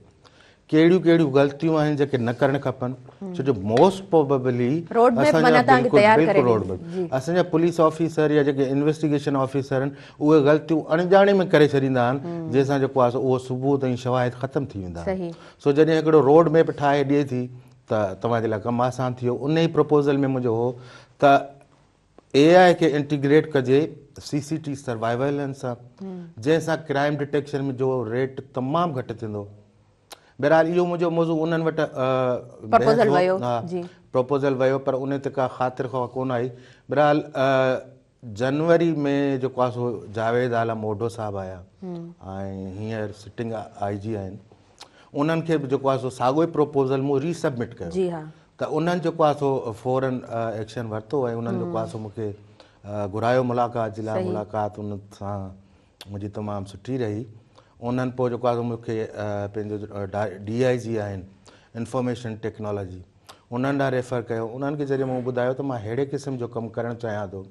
ڪهڙيون ڪهڙيون غلطيون آهن جيڪي نه ڪرڻ کپن ڇو جو موسٽ پروبيبلي روڊ ميپ معنيٰ توهان کي تيار ڪري روڊ ميپ اسان جا پوليس آفيسر يا جيڪي انويسٽيگيشن آفيسر آهن اهي غلطيون اڻڄاڻي ۾ ڪري ڇڏيندا آهن جنهن سان جيڪو آهي سو اهو ثبوت ۽ شواهد ختم ٿي ويندا آهن سو جڏهن هڪڙو روڊ ميپ ٺاهي ڏئي ٿي ته توهان جي لاء ڪم آسان ٿي ويو ان ئي پروپوزل ۾ منهنجو هو ته اي آء کي انٽيگريٽ ڪجي سي سي ٽي سروائيولنس سان جنهن سان ڪرائم ڊٽيڪشن ۾ جو ريٽ تمام گهٽ ٿيندو. بهرحال اهو منهنجو موضوع انهن وٽ پروپوزل ويو جي پروپوزل ويو پر ان تي ڪا خاطر خواهه ڪونه آئي. بهرحال جنوري ۾ جيڪو آهي سو جاويد عالم اوڍو صاحب آيا ۽ هينئر سٽنگ آء جي آهن انهن کي به جيڪو آهي سو ساڳيو ئي پروپوزل مون ري سبمٽ ڪيو جي ها ته انهن جيڪو آهي سو فورن ايڪشن ورتو ۽ انهن جيڪو آهي سو مون کي گهرايو ملاقات جي لاء ملاقات ان سان منهنجي تمام سٺي رهي انهن پوء جيڪو آهي سو مون کي پنهنجو ڊي I جي آهن انفارميشن ٽيڪنالاجي انهن ڏانهن ريفر ڪيو انهن کي جڏهن مون ٻڌايو ته مان ههڙي قسم جو ڪم ڪرڻ چاهيان ٿو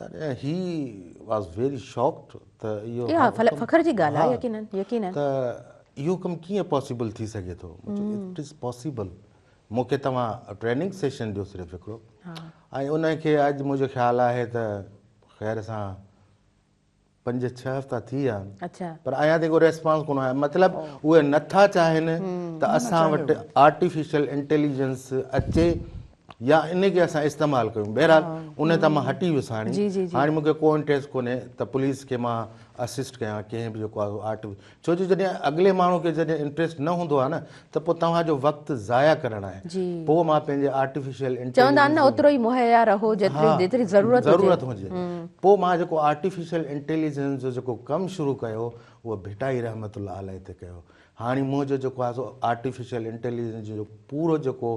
تڏهن هي واز ويري شاڪڊ ته اهو اها فخر جي ڳالهه آهي يقينن يقينن ته اهو ڪم ڪيئن پاسيبل ٿي سگهي ٿو مون چيو it is possible مون کي توهان ٽريننگ سيشن ڏيو صرف هڪڙو ۽ ان کي اڄ منهنجو خيال آهي ته خير سان پنج ڇهه هفتا ٿي ويا آهن پر اڃا تائين ڪو ريسپانس ڪونه آيو مطلب اهي نٿا چاهين ته اسان وٽ آرٽيفيشل انٽيليجنس اچي يا ان کي اسان استعمال ڪيون بهرحال ان تان مان هٽي ويس هاڻي هاڻي مونکي ڪو انٽريسٽ ڪونهي ته پوليس کي مان اسسٽ ڪيان ڪنهن به جيڪو آهي آرٽ ڇو جو جڏهن اڳلي ماڻهو کي جڏهن انٽريسٽ نه هوندو آهي نه ته پوء توهان جو وقت ضايع ڪرڻ آهي پوء مان پنهنجي آرٽيفيشل انٽيليجنس چوندا آهن نه اوترو ئي مهيا رهو جيتري جيتري ضرورت هجي ضرورت هجي پوء مان جيڪو آرٽيفيشل انٽيليجنس جو جيڪو ڪم شروع ڪيو اهو ڀٽائي رحمت الله عليه تي ڪيو هاڻي منهنجو جيڪو آهي سو آرٽيفيشل انٽيليجنس جو پورو جيڪو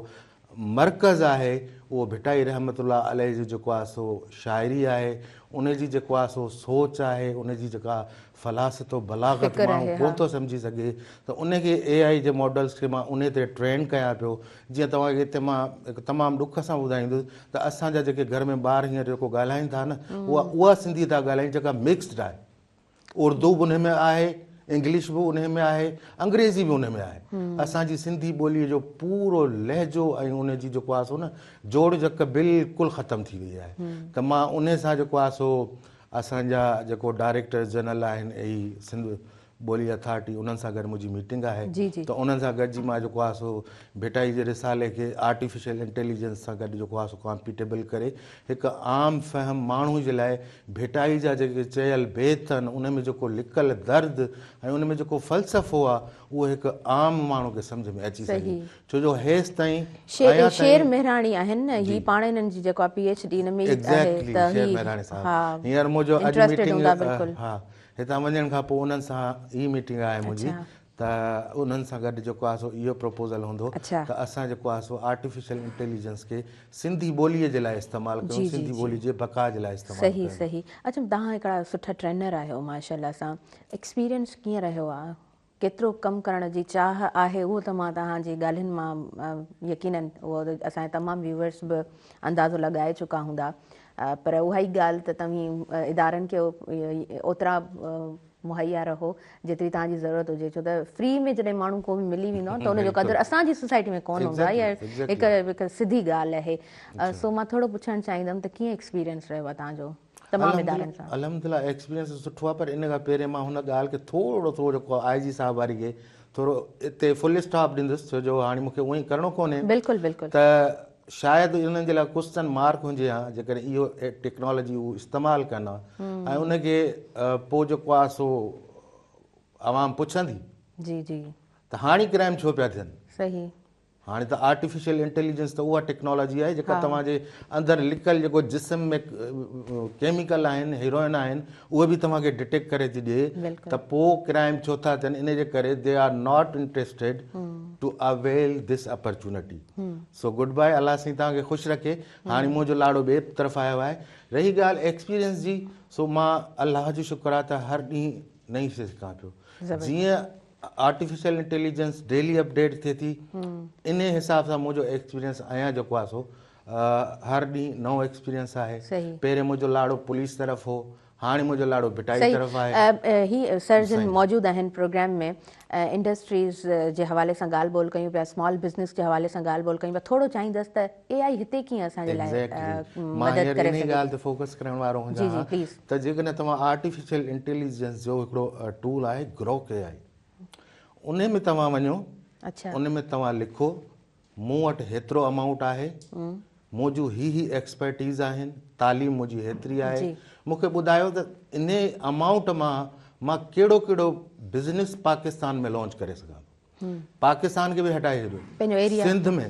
مرڪز آهي اهو ڀٽائي رحمة الله عليه جو جيڪو آهي سو شاعري آهي ان جي جيڪو آهي سو سوچ آهي ان جي جيڪا فلاست و بلاغت ماڻهو ڪونه ٿو سمجهي سگهي ته ان کي اي آئي جي ماڊلز کي مان ان تي ٽرين ڪيان پيو جيئن توهان کي هتي مان هڪ تمام ڏک سان ٻڌائيندس ته اسان جا جيڪي گهر ۾ ٻار هينئر جيڪو ڳالهائين ٿا نه اها اها سنڌي ٿا ڳالهائين جيڪا مڪسڊ آهي اردو به انهي ۾ آهي، انگلش به انهي ۾ آهي، انگريزي به انهي ۾ آهي. اسان جي سنڌي ٻوليء جو پورو لهجو ۽ ان جي جيڪو آهي سو نه جوڙجڪ بلڪل ختم ٿي وئي آهي ته مان انهي سان جيڪو آهي سو اسان جا جيڪو ڊائريڪٽر جنرل آهن اي سنڌ ٻولي اٿارٽي انهن سان گڏ منهنجي ميٽنگ آهي ته انهن سان گڏجي مان جيڪو آهي سو ڀٽائي جي رسالي کي آرٽيفيشل انٽيليجنس سان گڏ جيڪو آهي سو ڪامپيٽيبل ڪري هڪ عام فهم ماڻهو جي لاء ڀٽائي جا جيڪي چيل بيت آهن ان ۾ جيڪو لڪل درد ۽ ان ۾ جيڪو فلسفو آهي اهو هڪ عام ماڻهو کي سمجهه ۾ اچي سگهي ڇو جو هيستائين اڃا تائين شير مهراڻي آهن نه هي پاڻ انهن جي جيڪو پي ايڇ ڊي ان ۾ ئي آهي ته هي شير مهراڻي صاحب هينئر منهنجو اڄ ميٽنگ ها هتان وڃڻ کان پوء انهن سان ئي ميٽنگ آهي منهنجي ته انهن سان گڏ جيڪو آهي سو اهو پروپوزل هوندو ته اسان جيڪو آهي سو آرٽيفيشل انٽيليجنس کي سنڌي ٻوليء جي لاء استعمال ڪيون سنڌي ٻولي جي بقا جي لاء استعمال ڪيون. صحيح صحيح اڇا توهان هڪڙا سٺا ٽرينر آهيو ماشاء الله سان ايڪسپيرينس ڪيئن رهيو آهي ڪيترو ڪم ڪرڻ جي چاهه آهي اهو ته مان توهان جي ڳالهين مان يقينن اهو اسان جا تمام ويوئرس به اندازو لڳائي چڪا هوندا پر اها ئي ڳالهه ته توهين ادارن کي اوترا مهيا رهو جيتري توهان جي ضرورت هجي ڇو ته فري ۾ جڏهن ماڻهو ڪو به ملي ويندو آهي ته ان جو قدر اسان جي سوسائٽي ۾ ڪونه هوندو آهي اها هڪ هڪ سڌي ڳالهه آهي سو مان ٿورو پڇڻ چاهيندم ته ڪيئن ايڪسپيرينس رهيو آهي توهان جو تمام ادارن سان. الحمدلله ايڪسپيرينس سٺو آهي پر ان کان پهرين مان هن ڳالهه کي ٿورو ٿورو جيڪو آء جي صاحب واري کي ٿورو اتي فل اسٽاپ ڏيندس ڇو جو هاڻي مون کي اونئي ڪرڻو ڪونهي بلڪل بلڪل ته شايد انهن جي لاء ڪوسچن مارڪ هجي ها جيڪڏهن اهو ٽيڪنالاجي هو استعمال ڪن ها ۽ ان کي پوء جيڪو آهي سو عوام پڇندي جي جي ته هاڻي ڪرائم ڇو پيا ٿين. صحيح. هاڻي ته آرٽيفيشل انٽيليجنس ته اها ٽيڪنالاجي آهي جيڪا توهان جي اندر لڪل جيڪو جسم ۾ ڪيميڪل آهن هيروئن آهن اهي به توهان کي ڊٽيڪٽ ڪري ٿي ڏئي ته پوء ڪرائم ڇو ٿا ٿين ان جي ڪري they are not interested to avail this opportunity so good bye الله سائين توهان کي خوش رکي هاڻي منهنجو لاڙو ٻئي طرف آيو آهي رهي ڳالهه ايڪسپيرينس جي سو مان الله جو شڪر آهي ته هر ڏينهن نئين شي سکان پيو جيئن. آرٽيفيشل انٽيليجنس ڊيلي اپڊيٽ ٿئي ٿي انهي حساب سان منهنجو ايڪسپيرينس اڃا جيڪو آهي سو هر ڏينهن نئون ايڪسپيرينس آهي. پهرين منهنجو لاڙو پوليس طرف هو هاڻي منهنجو لاڙو ڀٽائي طرف آهي. هي سر جن موجود آهن پروگرام ۾ انڊسٽريز جي حوالي سان ڳالهه ٻولهه ڪيون پيا سمال بزنس جي حوالي سان ڳالهه ٻولهه ڪيون پيا ٿورو چاهيندس ته اي آئي هتي ڪيئن اسان جي لاء مان مدد هينئر ڪري انهي سگهي ڳالهه ٿي. تي فوڪس ڪرڻ وارو جي هجان جي ها پليز. ته جيڪڏهن توهان آرٽيفيشل انٽيليجنس جو هڪڙو ٽول آهي گروڪ اي آئي انهي ۾ توهان وڃو ان ۾ توهان لکو مون وٽ هيترو امائونٽ آهي منهنجون هي هي ايڪسپرٽيز آهن تعليم منهنجي هيتري آهي مون کي ٻڌايو ته انهي امائونٽ مان مان ڪهڙو ڪهڙو بزنس پاڪستان ۾ لانچ ڪري سگهان ٿو پاڪستان کي به هٽائي ڇڏيو سنڌ ۾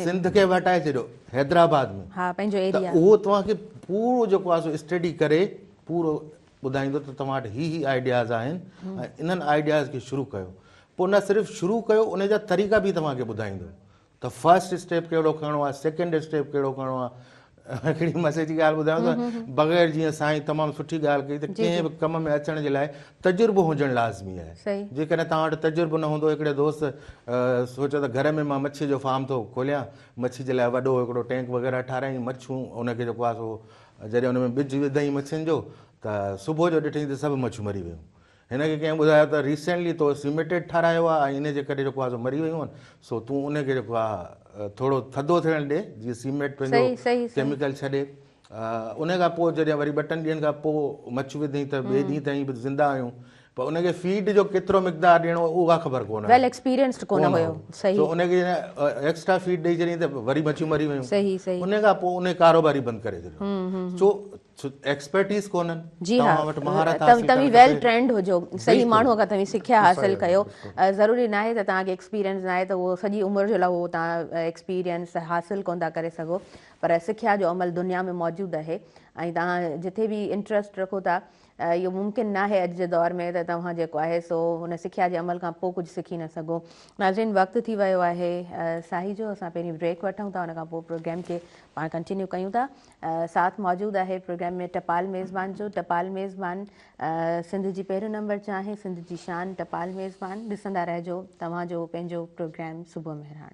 سنڌ کي به هٽائي ڇڏيو حيدرآباد ۾ ته اهو توهان کي پورو جيڪو آهي سو اسٽڊي ڪري پورو ٻڌائيندو ته توهان وٽ هي هي آئيڊياز آهن ۽ انهن آئيڊياز کي شروع ڪيو پوء نه صرف شروع ڪيو ان جا طريقا به توهان کي ٻڌائيندو ته فرسٽ اسٽيپ ڪهڙو کڻڻو آهي سيڪنڊ اسٽيپ ڪهڙو کڻڻو آهي. هڪڙي مزي جي ڳالهه ٻڌايان ته بغير جيئن سائين تمام سٺي ڳالهه ڪئي ته ڪنهن به ڪم ۾ اچڻ جي لاء تجربو هجڻ لازمي آهي جيڪڏهن توهان وٽ تجربو نه هوندو هڪڙي دوست سوچيو ته گهر ۾ مان مڇي جو فارم ٿو کوليان مڇي جي لاء وڏو هڪڙو ٽينڪ وغيره ٺارايائين مڇيون ان کي جيڪو آهي سو جڏهن ان ۾ ٻج وڌائين مڇين جو ته صبح جو ڏٺائين ته سڀ مڇيون مري ويون هن کي ڪنهن ٻڌايو ته ريسينٽلي تو سيمينٽيڊ ٺارايو آهي ۽ ان جي ڪري جيڪو آهي سو مري ويون آهن سو تون ان کي جيڪو آهي ٿورو ٿڌو ٿيڻ ڏي جيئن سيمينٽ پنهنجو ڪيميڪل ڇڏي ان کان پوء جڏهن وري ٻه ٽن ڏينهن کان پوء مڇ وڌئين ته ٻئي ڏينهن تائين به زنده آهيون پر ان کي فيڊ جو ڪيترو مقدار ڏيڻو اها خبر ڪونه ويل ايڪسپيرينسڊ ڪونه هيو صحيح سو ان کي جڏهن ايڪسٽرا فيڊ ڏئي ڇڏيائين ته وري مڇيون مري ويون صحيح صحيح ان کان پوء ان ڪاروبار ئي بند ڪري ڇڏيو سو ايڪسپرٽيز ڪونهن جي ها توهان وٽ مهارت حاصل توهين ڪرڻ ويل کپي. ٽرينڊ هجو صحيح ماڻهو کان توهين سکيا حاصل ڪيو ضروري ناهي ته توهان کي ايڪسپيرينس ناهي ته اهو سڄي عمر جو لاء اهو توهان ايڪسپيرينس حاصل ڪونه ٿا ڪري سگهو پر سکيا جو عمل دنيا ۾ موجود آهي ۽ توهان جٿي به انٽرسٽ رکو ٿا اهو ممڪن ناهي اڄ جي دور ۾ ته توهان جيڪو آهي سو ان سکيا جي عمل کان پوء ڪجهه سکي نه سگهو. ناظرين وقت ٿي ويو آهي ساهي جو اسان پهرين بريڪ وٺون ٿا ان کان پوء پروگرام کي پاڻ ڪنٽينيو ڪيون ٿا. ساٿ موجود آهي پروگرام ۾ ٽپال ميزبان جو ٽپال ميزبان سنڌ جي پهريون نمبر چانهه سنڌ جي شان ٽپال ميزبان ڏسندا رهجو توهان جو پنهنجو پروگرام صبح مهراڻ.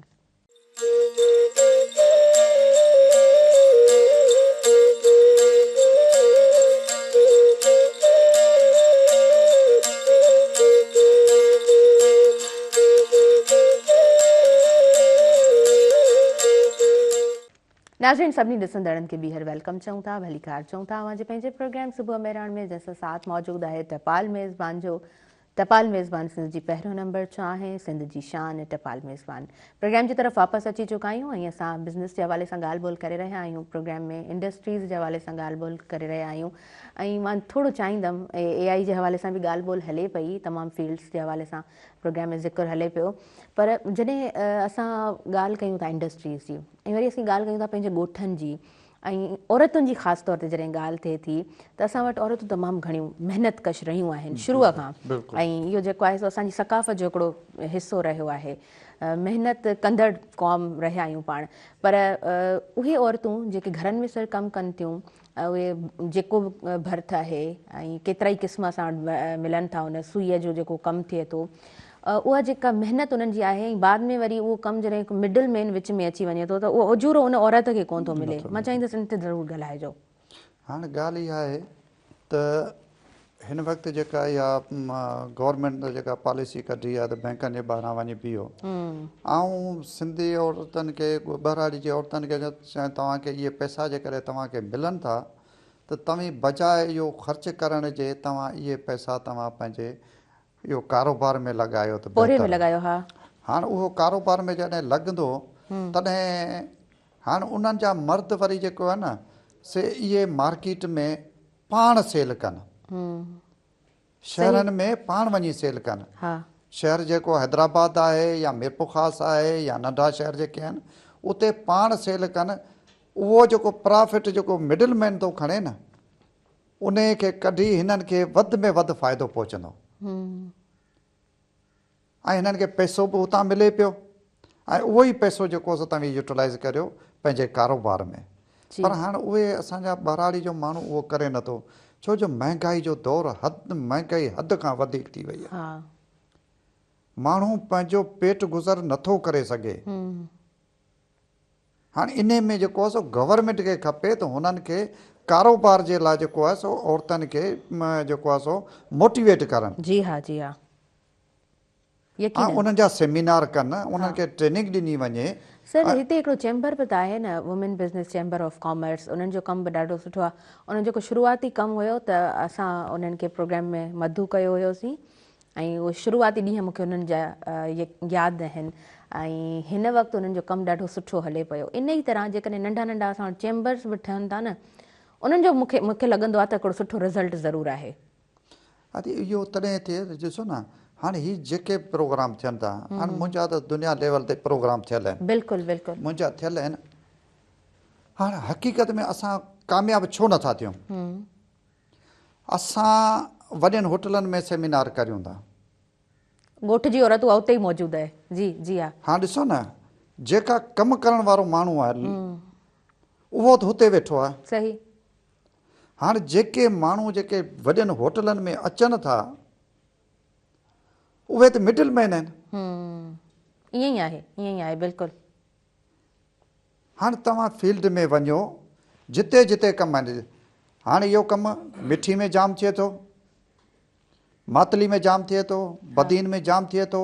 ناظرين سڀني ڏسندڙن کي ٻيهر welcome چئون ٿا ڀليڪار چئون ٿا اوهان جي پنهنجي پروگرام صبح مهراڻ ۾ جنهن سان ساٿ موجود آهي ٽپال ميزبان جو ٽپال ميزبان سنڌ جي پهريون نمبر چانهه سنڌ جي شان ٽپال ميزبان پروگرام جي طرف واپس اچي چڪا آهيون ۽ اسان بزنس جي حوالي سان ڳالهه ٻولهه ڪري رهيا آهيون پروگرام ۾ انڊسٽريز جي حوالي سان ڳالهه ٻولهه ڪري رهيا آهيون ۽ مان ٿورو چاهيندم اي آئي جي حوالي سان به ڳالهه ٻولهه هلي پئي تمام فيلڊس جي حوالي سان پروگرام ۾ ذڪر هلي پيو پر جڏهن اسان ڳالهه ڪيون ٿا انڊسٽريز جي ۽ وري اسين ڳالهه ڪيون ٿا پنهنجي ڳوٺن جي ۽ عورتن جي خاص طور تي جڏهن ڳالهه ٿئي ٿي ته اسان وٽ عورتون تمام گهڻيون محنت ڪش رهيون آهن شروع کان ۽ اهو جيڪو آهي سو اسان جي ثقافت جو هڪڙو حصو رهيو آهي محنت ڪندڙ قوم رهيا آهيون پاڻ پر اهي عورتون جيڪي گهرن ۾ صرف ڪم ڪن ٿيون اهي جيڪو به ڀرت آهي ۽ ڪيترائي قسم اسان وٽ ملن ٿا ان سوئي جو جيڪو ڪم ٿئي ٿو اها جيڪا محنت انهن جي آهي ۽ بعد ۾ وري اهو ڪم جڏهن هڪ مڊل مين وچ ۾ اچي وڃي ٿو ته اهو اجورو ان عورت کي ڪونه ٿو ملي. مان چاهيندس ان تي ضرور ڳالهائجو. هاڻ ڳالهه اها آهي ته هن وقت جيڪا اها گورنمينٽ جيڪا پاليسي ڪڍي آهي ته بئنڪن جي ٻاهران وڃي بيهو. آئون سنڌي عورتن کي ٻهراڙي جي عورتن کي چوان توهان کي اهي پئسا جيڪڏهن توهان کي ملن ٿا ته توهين بجاء اهو خرچ ڪرڻ جي توهان اهي پئسا توهان پنهنجي اهو ڪاروبار ۾ لڳايو ته پورهيي بهتر ۾ لڳايو ها. هاڻ اهو ڪاروبار ۾ جڏهن لڳندو تڏهن هاڻ انهن جا مرد وري جيڪو آهي نه سي اهي مارڪيٽ ۾ پاڻ سيل ڪن. شهرن ۾ پاڻ وڃي سيل ڪن. شهر جيڪو حيدرآباد آهي يا ميرپورخاص آهي يا ننڍا شهر جيڪي آهن اتي پاڻ سيل ڪن اهو جيڪو پرافٽ جيڪو مڊل مين ٿو کڻي نه انهيء کي ڪڍي هنن کي وڌ ۾ وڌ فائدو پهچندو ۽ هنن کي پئسو به اتان ملي پيو ۽ اهو ئي پئسو جيڪو سو توهين يوٽيلائز ڪريو پنهنجي ڪاروبار ۾ پر هاڻ اهي اسان جا ٻهراڙي جو ماڻهو اهو ڪري نٿو ڇو جو مهنگائي جو دور حد مهنگائي حد کان وڌيڪ ٿي وئي آهي. ماڻهو پنهنجو پيٽ گذر نٿو ڪري سگهي. هاڻي انهي ۾ جيڪو آهي سو گورنمينٽ کي کپي ته هنن کي ڪاروبار جي لاء جيڪو آهي سو عورتن کي جيڪو آهي سو موٽيويٽ ڪرن. جي ها جي ها ها يقينن. انهن جا سيمينار ڪن انهن کي ٽريننگ ڏني وڃي. سر هتي هڪڙو چيمبر به ته آهي نه women business chamber of commerce انهن جو ڪم به ڏاڍو سٺو آهي انهن جيڪو شروعاتي ڪم هيو ته اسان انهن کي پروگرام ۾ مدعو ڪيو هيوسين ۽ اهي شروعاتي ڏينهن مون کي انهن جا ياد آهن ۽ هن وقت انهن جو ڪم ڏاڍو سٺو هلي پيو. ان ئي طرح جيڪڏهن ننڍا ننڍا اسان وٽ چيمبرس به ٺهن ٿا نه انهن جو مون کي مون کي لڳندو آهي ته هڪڙو سٺو رزلٽ ضرور آهي. ادي اهو تڏهن ٿئي ته ڏسو نه هاڻي هي جيڪي پروگرام ٿين ٿا هاڻي منهنجا ته دنيا ليول تي پروگرام ٿيل آهن. بلڪل بلڪل. منهنجا ٿيل آهن هاڻي حقيقت ۾ اسان ڪامياب ڇو نٿا ٿيون؟ اسان وڏين هوٽلن ۾ سيمينار ڪريون ٿا. ڳوٺ جي عورت اها اتي ئي موجود آهي. جي جي ها. هاڻ ڏسو نه جيڪا ڪم ڪرڻ وارو ماڻهو آهي اهو ته هتي ويٺو آهي. صحيح. هاڻ جيڪي ماڻهو جيڪي وڏين هوٽلن ۾ اچن ٿا اهي ته مڊل مين آهن. ائين ئي آهي ائين ئي آهي بلڪل. هاڻ توهان فيلڊ ۾ وڃو جتي جتي ڪم آهن هاڻ اهو ڪم مٺي ۾ جام ٿئي ٿو، ماتلي ۾ جام ٿئي ٿو، بدين ۾ جام ٿئي ٿو،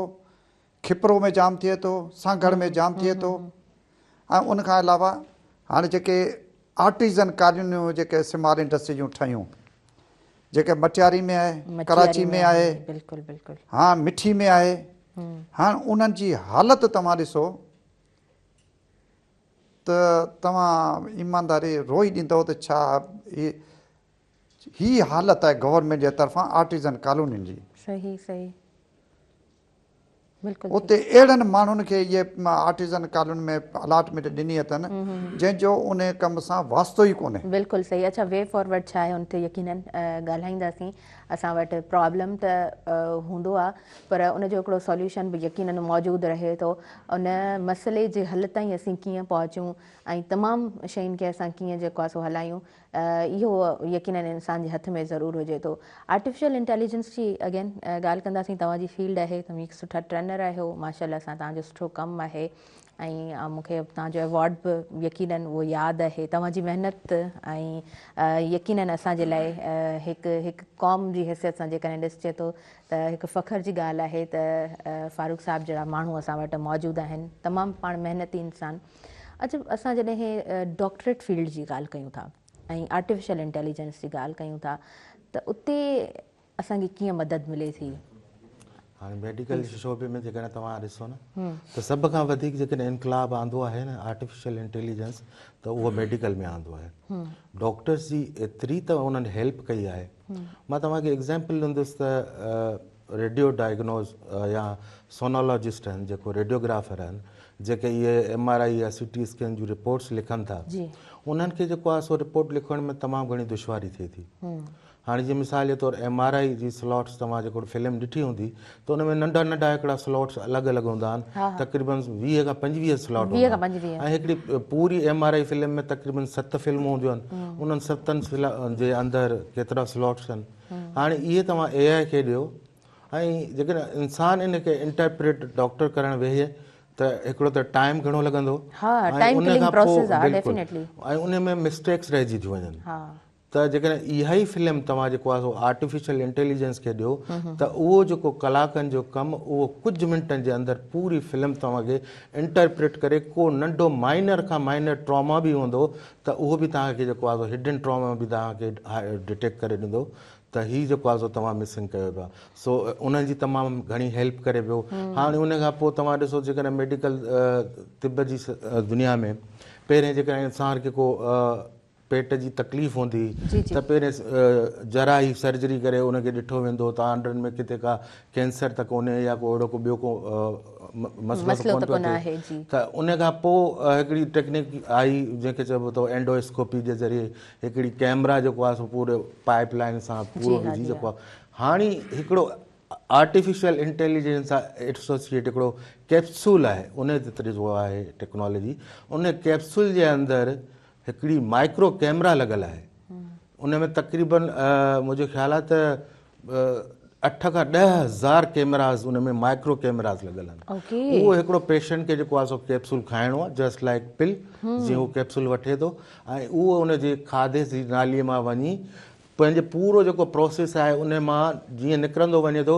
کپرو ۾ جام ٿئي ٿو، سانگهڙ ۾ جام ٿئي ٿو ۽ ان کان علاوه هاڻي جيڪي آرٽيزن ڪالونيون جيڪي سمال انڊسٽري جون ٺهيون جيڪي مٽياري ۾ آهي، ڪراچي ۾ آهي، ها مٺي ۾ آهي، هاڻ انهن جي حالت توهان ڏسو ته توهان ايمانداري روئي ڏيندؤ ته ڇا هي هي حالت آهي گورنمينٽ جي طرفان آرٽيزن ڪالونين جي. صحيح صحيح بلڪل اتي اهڙن ماڻهن کي اهي آرٽيزن ڪالوني ۾ الاٽمينٽ ڏني اٿن جنهن جو ان ڪم سان واسطو ئي ڪونهي. بلڪل صحيح اڇا وي فارورڊ ڇا آهي ان تي يقينن ڳالهائينداسين اسان وٽ پرابلم ته هوندو آ پر ان جو هڪڙو سوليوشن به يقينن موجود رهي ٿو. ان مسئلي جي حل تائين اسين ڪيئن پهچون ۽ تمام شين کي اسان ڪيئن جيڪو آهي سو هلايون اهو يقينن انسان جي هٿ ۾ ضرور هجي ٿو. آرٽيفيشل انٽيليجنس جي اگين ڳالهه ڪنداسين توهان جي فيلڊ آهي توهين هڪ سٺا ٽرينر آهيو ماشاء الله سان توهان جو سٺو ڪم آهي ۽ مون کي توهان جو ايوارڊ به يقينن اهو ياد آهي توهان جي محنت ۽ يقينن اسان جي لاء هڪ هڪ قوم جي حيثيت سان جيڪڏهن ڏسجي ٿو ته هڪ فخر جي ڳالهه آهي ته فاروق صاحب جهڙا ماڻهو اسان وٽ موجود آهن تمام پاڻ محنتي انسان اچ اسان جڏهن ڊاڪٽريٽ فيلڊ جي ڳالهه ڪيون ٿا ۽ آرٽيفيشل انٽيليجنس جي ڳالهه ڪيون ٿا ته اتي اسان کي ڪيئن مدد ملي ٿي؟ هاڻي ميڊيڪل جي شعبي ۾ جيڪڏهن توهان ڏسو نه ته سڀ کان وڌيڪ جيڪڏهن انقلاب آندو آهي نه آرٽيفيشل انٽيليجنس ته اهو ميڊيڪل ۾ آندو آهي ڊاڪٽرس جي ايتري ته انهن هيلپ ڪئي آهي مان توهان کي ايگزامپل ڏيندس ته ريڊيو ڊائگنوز يا سونالاجسٽ آهن جيڪو ريڊيوگرافر آهن جيڪي اهي ايم آر I يا سي ٽي اسڪين جون رپورٽس لکن ٿا انهن کي جيڪو آهي سو رپورٽ لکڻ ۾ تمام گهڻي دشواري ٿئي ٿي هاڻي جيئن مثال جي طور ايم آر I جي سلاٽس توهان جيڪو فلم ڏٺي هوندي ته ان ۾ ننڍا ننڍا هڪڙا سلاٽس الڳ الڳ هوندا آهن تقريبن 20 کان 25 سلاٽ هوندا آهن ۽ هڪڙي پوري ايم آر I film ۾ تقريبن ست فلمون هونديون آهن انهن ستن جي اندر ڪيترا سلاٽس آهن هاڻي اهي توهان اي آء کي ڏيو ۽ جيڪڏهن انسان ان کي انٽرپريٽ ڊاڪٽر ڪرڻ ويهي ته هڪڙو ته ٽائيم گهڻو لڳندو ۽ ان کان پوء بلڪل ۽ ان ۾ مسٽيڪس رهجي ٿيون وڃن ته جيڪڏهن اها ئي فلم توهان جيڪو آهي سو آرٽيفيشل انٽيليجنس کي ڏيو ته اهو جيڪو ڪلاڪن جو ڪم اهو ڪجهه منٽن جي اندر پوري فلم توهان کي انٽرپريٽ ڪري ڪو ننڍو مائنر کان مائنر ٽراما به هوندو ته اهو به توهان کي جيڪو آهي سو هڊن ٽراما به توهان کي ڊٽيڪٽ ڪري ڏيندو ته هي جيڪو آهي سو توهان مسنگ ڪيو پيا سو انهن جي تمام گهڻي هيلپ ڪري پيو هاڻي ان کان پوء توهان ڏسو جيڪڏهن ميڊيڪل طب جي دنيا ۾ پهرين جيڪڏهن انسان کي ڪو پيٽ جي تڪليف هوندي هئي ته پهرين جراحي سرجري ڪري ان کي ڏٺو ويندو هو ته آنڊن ۾ ڪٿي ڪا ڪينسر ته ڪونهي يا ڪو اهڙو ڪو ٻيو ڪو مسئلو ته ڪونه پيو ٿئي ته ان کان پوء هڪڙي ٽيڪنيڪ آئي جنهن کي چئبو ته اينڊو اسڪوپي جي ذريعي هڪڙي ڪيمرا جيڪو آهي سو پوري پائپ لائن سان پورو وجهي جيڪو آهي هاڻي هڪڙو آرٽيفيشل انٽيليجنس سان ايسوسيئيٽ هڪڙو ڪيپسول آهي ان جي جو آهي ٽيڪنالاجي ان ڪيپسول جي اندر هڪڙي مائڪرو ڪيمرا لڳل آهي ان ۾ تقريبن منهنجو خيال آهي ته 8 کان 10,000 ڪيمراز ان ۾ مائڪرو ڪيمراز لڳل آهن. اهو هڪڙو پيشنٽ کي جيڪو آهي سو ڪيپسول کائڻو آهي جسٽ لائيڪ پل جيئن هو ڪيپسول وٺي ٿو ۽ اهو ان جي کاڌي جي نالي مان وڃي پنهنجي پورو جيڪو پروسيس آهي ان مان جيئن نڪرندو وڃي ٿو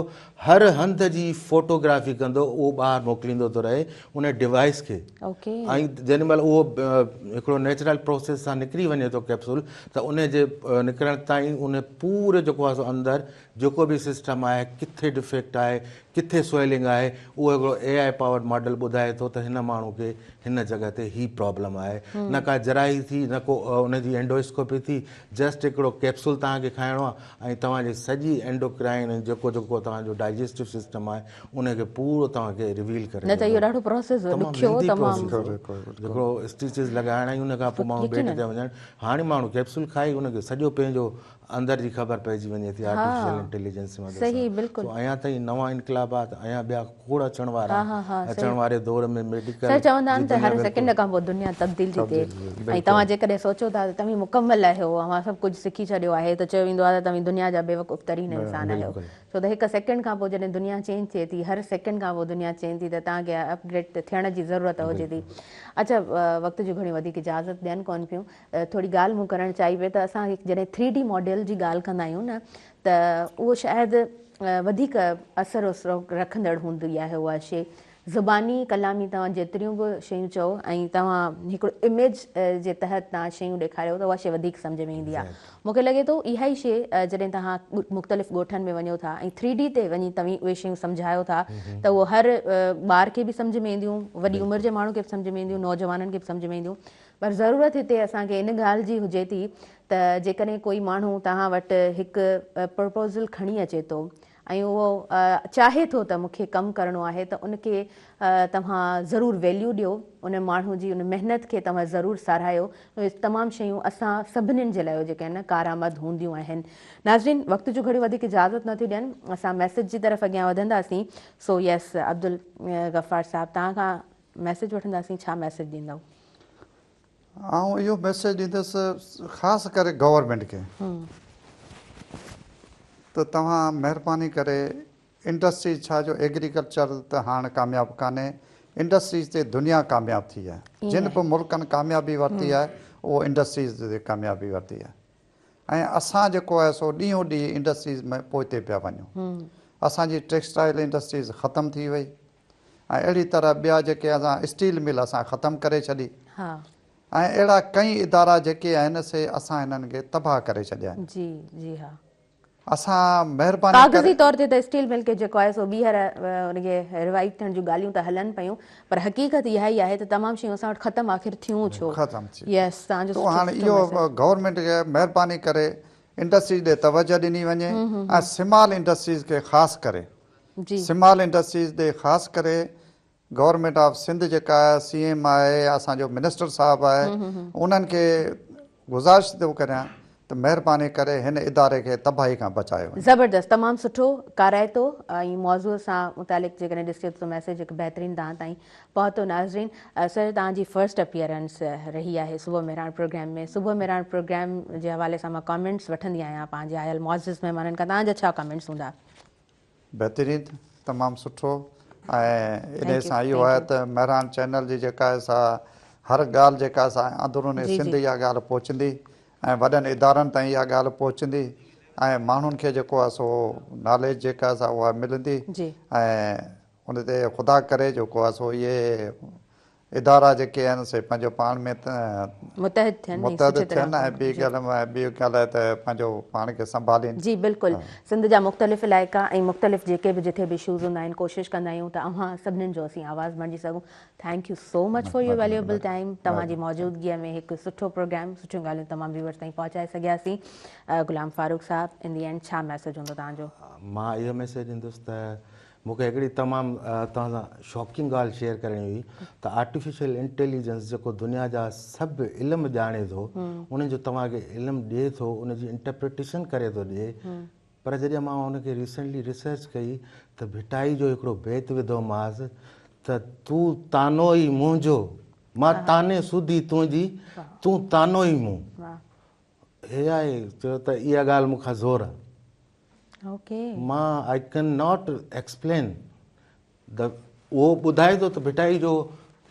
هر هنڌ جي فوٽو گرافي ڪندو اهو ٻاهر موڪليندو ٿو رهي ان ڊوائيس کي ۽ جيڏي مهل اهو هڪڙو نيچرل پروسيس سان نڪري وڃي ٿو ڪيپسول ته ان جي نڪرڻ تائين ان پوري جيڪو آهي سو اندر جيڪو به سسٽم آهي ڪٿي ڊفيڪٽ آهي ڪٿي سويلنگ آهي اهو هڪڙو اي آء پاورڊ ماڊل ٻڌائي ٿو ته هن ماڻهو کي هن جڳهه تي هي پرابلم آهي نه ڪا جراحي ٿي نه ڪو ان جي اينڊوسڪوپي ٿي جسٽ هڪڙو ڪيپسول توهان کي کائڻو آهي ۽ توهان جي سڄي اينڊوڪرائن ۽ جيڪو جيڪو توهان جو ڊائجسٽو سسٽم آهي ان کي پورو توهان کي ريويل ڪري نه ته اهو ڏاڍو پروسيس تمام ڏکيو لينٿي تمام پروسيس هو هڪڙو اسٽيچز لڳائڻ ۽ ان کان پوء ماڻهو بيڊ يقينن تي وڃڻ هاڻي ماڻهو ڪيپسول کائي ان کي سڄو پنهنجو اندر جي خبر پئجي وڃي ٿي آرٽيفيشل انٽيليجنس جي مدد سان بلڪل سو اڃا تائين نوان انقلابات اڃا ٻيا کوڙ اچڻ وارا ها ها ها اچڻ صحيح واري دور ۾ ميڊيڪل سر چوندا جي آهن ته دنيا هر بلڪل سيڪنڊ کان پوء دنيا تبديل ٿي ٿئي ۽ بلڪل توهان جيڪڏهن سوچو ٿا ته توهين مڪمل آهيو اوهان سڀ ڪجهه سکي ڇڏيو آهي ته چيو ويندو آهي ته توهين دنيا جا بيوقوف ترين انسان آهيو بلڪل ڇو ته هڪ سيڪنڊ کان پوء جڏهن دنيا چينج ٿئي ٿي هر سيڪنڊ کان پوء دنيا چينج ٿي ته توهان کي اپگريڊ ٿيڻ جي ضرورت هجي ٿي بلڪل اڇا وقت جون گهڻيون وڌيڪ اجازت ڏين ڪونه پيون ٿوري ڳالهه مون ڪرڻ چاهي پئي ته اسان جڏهن ٿري ڊي ماڊل جي ڳالهه ڪندا آهيون نه ته اهو شايد وڌيڪ اثر رکندڙ هوندي آهي اها شي زباني ڪلامي توهان جيتريون به شيون چئو ۽ توهان هڪڙو اميج جي تحت توهان شيون ڏيکاريو ته اها شي وڌيڪ سمجهه ۾ ايندي آهي مون کي لڳي ٿو اها ئي شي جڏهن توهان مختلف ڳوٺن ۾ وڃو ٿا ۽ ٿري ڊي تي وڃي توهين اهي شيون سمجهايو ٿا ته اهو هر ٻار کي به سمجهه ۾ اينديون وڏي عمر جي ماڻهو کي به سمجهه ۾ اينديون نوجوانن کي به سمجهه ۾ اينديون پر ضرورت هتي اسان کي ان ڳالهه جي هجي ٿي ته جيڪڏهن ڪوئي ماڻهو توهان وٽ هڪ پروپوزل کڻي اچي ٿو ۽ اهو چاهي ٿو ته مون کي ڪم ڪرڻو آهي ته ان کي توهان ضرور ويليو ڏيو ان ماڻهو جي ان محنت کي توهان ضرور ساراهيو اهي تمام شيون اسان سڀنين جي لاء جيڪي آهن ڪارآمد هونديون آهن ناظرين وقت جون گهڙيون وڌيڪ اجازت نه ٿيون ڏين اسان ميسيج جي طرف اڳيان وڌنداسين سو يس عبدالغفار صاحب توهان کان ميسيج وٺنداسين ڇا ميسيج ڏيندؤ؟ آئون اهو ميسيج ڏيندس خاص ڪري گورنمينٽ کي ته توهان مهرباني ڪري انڊسٽريز ڇا جو ايگريڪلچر ته هاڻ ڪامياب ڪانهي انڊسٽريز تي دنيا ڪامياب ٿي آهي جن به ملڪن ڪاميابي ورتي آهي اهو انڊسٽريز تي ڪاميابي ورتي آهي ۽ اسان جيڪو آهي سو ڏينهون ڏينهن انڊسٽريز ۾ پوئتي پيا وڃون اسان جي ٽيڪسٽائل انڊسٽريز ختم ٿي وئي ۽ اهڙي طرح ٻيا جيڪي اسان اسٽيل مل اسان ختم ڪري ڇڏي ۽ اهڙا ڪئين ادارا جيڪي آهن سي اسان انهن کي تباهه ڪري ڇڏيا آهن. جي جي ها. اسان مهرباني ڪري. ڪاغذي طور تي ته اسٽيل مل کي جيڪو آهي سو ٻيهر ان کي ريوائيو ٿيڻ جون ڳالهيون ته هلن پيون پر حقيقت اها ئي آهي ته تمام شيون اسان وٽ ختم آخر ٿيون ڇو؟ ختم ٿي. يس توهان جو تو هاڻ سٺو اهو ميسيج. گورنمينٽ کي مهرباني ڪري انڊسٽريز ڏي توجه ڏني وڃي ۽ سمال انڊسٽريز کي خاص ڪري سمال انڊسٽريز ڏي خاص ڪري گورنمينٽ آف سنڌ جيڪا آهي سي ايم آهي اسان جو منسٽر صاحب آهي انهن کي گذارش ٿو ڪريان ته مهرباني ڪري هن اداري کي تباهي کان بچايو وڃي. زبردست تمام سٺو ڪارائتو ۽ موضوع سان متعلق جيڪڏهن ڏسجي ته ميسيج هڪ بهترين توهان تائين پهتو ناظرين سر توهان جي فرسٽ اپيئرنس رهي آهي صبح مهراڻ پروگرام ۾ صبح مهراڻ پروگرام جي حوالي سان مان ڪامينٽس وٺندي آهيان پنهنجي آيل معزز مهمانن کان توهان جا ڇا ڪامينٽس هوندا. بهترين تمام سٺو ۽ انهي سان اهو آهي ته مهراڻ چينل جي جيڪا آهي سا هر ڳالهه جيڪا آهي سا اندرون سنڌ اها ڳالهه پهچندي ۽ وڏن ادارن تائين اها ڳالهه پهچندي ۽ ماڻهن کي جيڪو آهي سو ناليج جيڪا آهي سا اها ملندي ۽ ان تي خدا ڪري جيڪو آهي سو اهي ادارا جيڪي آهن سي پنهنجو پاڻ ۾ متحد ٿين ۽ متحد سٺي طرح ٿين ۽ ٻي ڳالهه ۽ ٻي ڳالهه آهي ته پنهنجو پاڻ کي سنڀالين. جي بلڪل سنڌ جا مختلف علائقا ۽ مختلف جيڪي به جٿي به اشوز هوندا آهن ڪوشش ڪندا آهيون ته اوهان سڀنين جو اسين آواز بڻجي سگهون thank you so much for your valuable time توهان جي موجودگي ۾ هڪ سٺو پروگرام سٺيون ڳالهيون تمام ويورز تائين پهچائي سگهياسين غلام فاروق صاحب ان the and ڇا ميسيج هوندو توهان جو. مان اهو ميسيج ڏيندس ته مون کي هڪڙي تمام توهان سان شاڪنگ ڳالهه شيئر ڪرڻي هئي ته آرٽيفيشل انٽيليجنس جيڪو دنيا جا سڀ علم ڄاڻي ٿو ان جو توهان کي علم ڏئي ٿو ان جي انٽرپريٽيشن ڪري ٿو ڏئي پر جڏهن مان ان کي ريسنٽلي ريسرچ ڪئي ته ڀٽائي جو هڪڙو بيت وڌومانس ته تون طعنو ئي منهنجو مان طعني سوڌي تنهنجي تون طعنو ئي مون هي آهي چيو ته اها ڳالهه مون کان زور آهي. اوڪي. مان I can not explain the اهو ٻڌائي ٿو ته ڀٽائي جو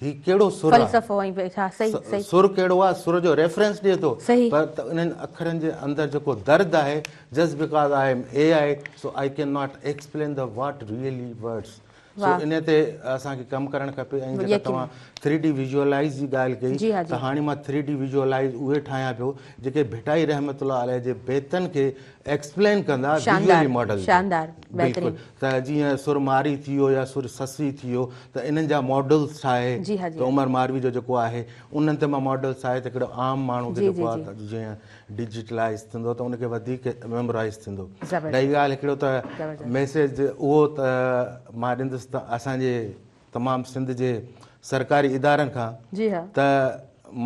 هي ڪهڙو سر آ. فلسفو ۽ ها صحيح صحيح. سر ڪهڙو آ سر جو ريفرنس ڏئي ٿو صحيح. پر ته انهن اکرن جي اندر جيڪو درد آهي just because I am A I so I can not explain the what really words سو انهي تي اسان کي ڪم ڪرڻ کپي ۽ جيڪا توهان ٿري ڊي ويزوئلائيز جي ڳالهه ڪئي ته هاڻي مان ٿري ڊي ويزوئلائيز اهي ٺاهيان پيو جيڪي ڀٽائي رحمت الله عليه جي بيتن کي ايڪسپلين ڪندا ويزوئلي ماڊل بلڪل ته جيئن سر مارئي ٿي ويو يا سر سسئي ٿي ويو ته انهن جا ماڊلز ٺاهي ته عمر ماروي جو جيڪو آهي انهن تي مان ماڊلز ٺاهي ته هڪڙو عام ماڻهو کي جيڪو آهي جيئن ڊجيٽلائيز ٿيندو ته ان کي وڌيڪ ميمورائيز ٿيندو. رهي ڳالهه هڪڙو ته ميسيج اهو ته مان ڏيندس ته اسان جي تمام سنڌ جي سرڪاري ادارن کان ته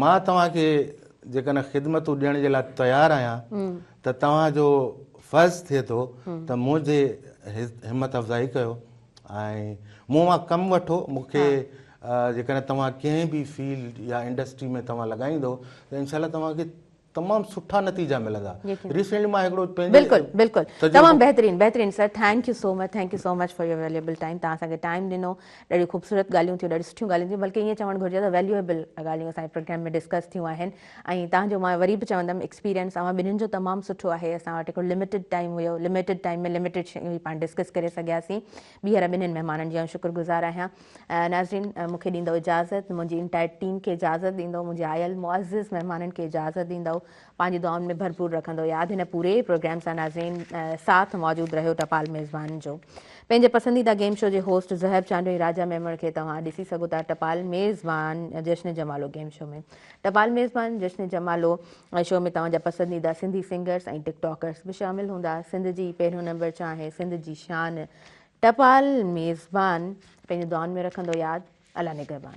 مان توهان کي جيڪڏهن خدمتون ڏيڻ جي لاء تيار آهيان ته توهان جو فرض ٿئي ٿو ته منهنجي همت افزائي ڪيو ۽ مون مان ڪم وٺو مون کي جيڪڏهن توهان ڪنهن به فيلڊ يا انڊسٽري ۾ توهان لڳائيندو ته انشاء الله توهان کي تمام سٺا نتيجا ملندا ريسينٽلي مان هڪڙو پنهنجي بلڪل بلڪل تمام بهترين بهترين sir thank you so much thank you so much for your valuable time توهان اسان کي ٽائيم ڏنو ڏاڍيون خوبصورت ڳالهيون ٿيون ڏاڍيون سٺيون ڳالهيون ٿيون بلڪه ائين چوڻ گهرجي ته ويليوئبل ڳالهيون اسان جي پروگرام ۾ ڊسڪس ٿيون آهن ۽ توهان جو مان وري به چوندم ايڪسپيرينس اوهان ٻنهين جو تمام سٺو آهي اسان وٽ هڪڙو لميٽيڊ ٽائيم هيو لميٽيڊ ٽائيم ۾ لميٽيڊ شيون ئي پاڻ ڊسڪس ڪري سگهياسين ٻيهر ٻنهين مهمانن جي آئون شڪر گذار آهيان ناظرين مون کي ڏيندؤ اجازت، منهنجي انٽائر ٽيم کي اجازت ڏيندؤ، منهنجي آيل معزز مهمانن کي اجازت ڏيندؤ، پنهنجي دعائن ۾ ڀرپور رکندؤ ياد هن پوري پروگرام سان ناظرين ساٿ موجود رهيو ٽپال ميزبان جو. پنهنجي پسنديده گيم شو جي هوسٽ زهيب چانڊيو ۽ راجا ميمڻ کي توهان ڏسي سگهو ٿا ٽپال ميزبان جشن جمالو گيم شو ۾. ٽپال ميزبان جشن جمالو شو ۾ توهان جا پسنديده سنڌي سنگرس ۽ ٽڪ ٽاڪرس به شامل هوندا. سنڌ جي پهريون نمبر چانهه سنڌ جي شان ٽپال ميزبان پنهنجي دعائن ۾ رکندو ياد الله نگهبان.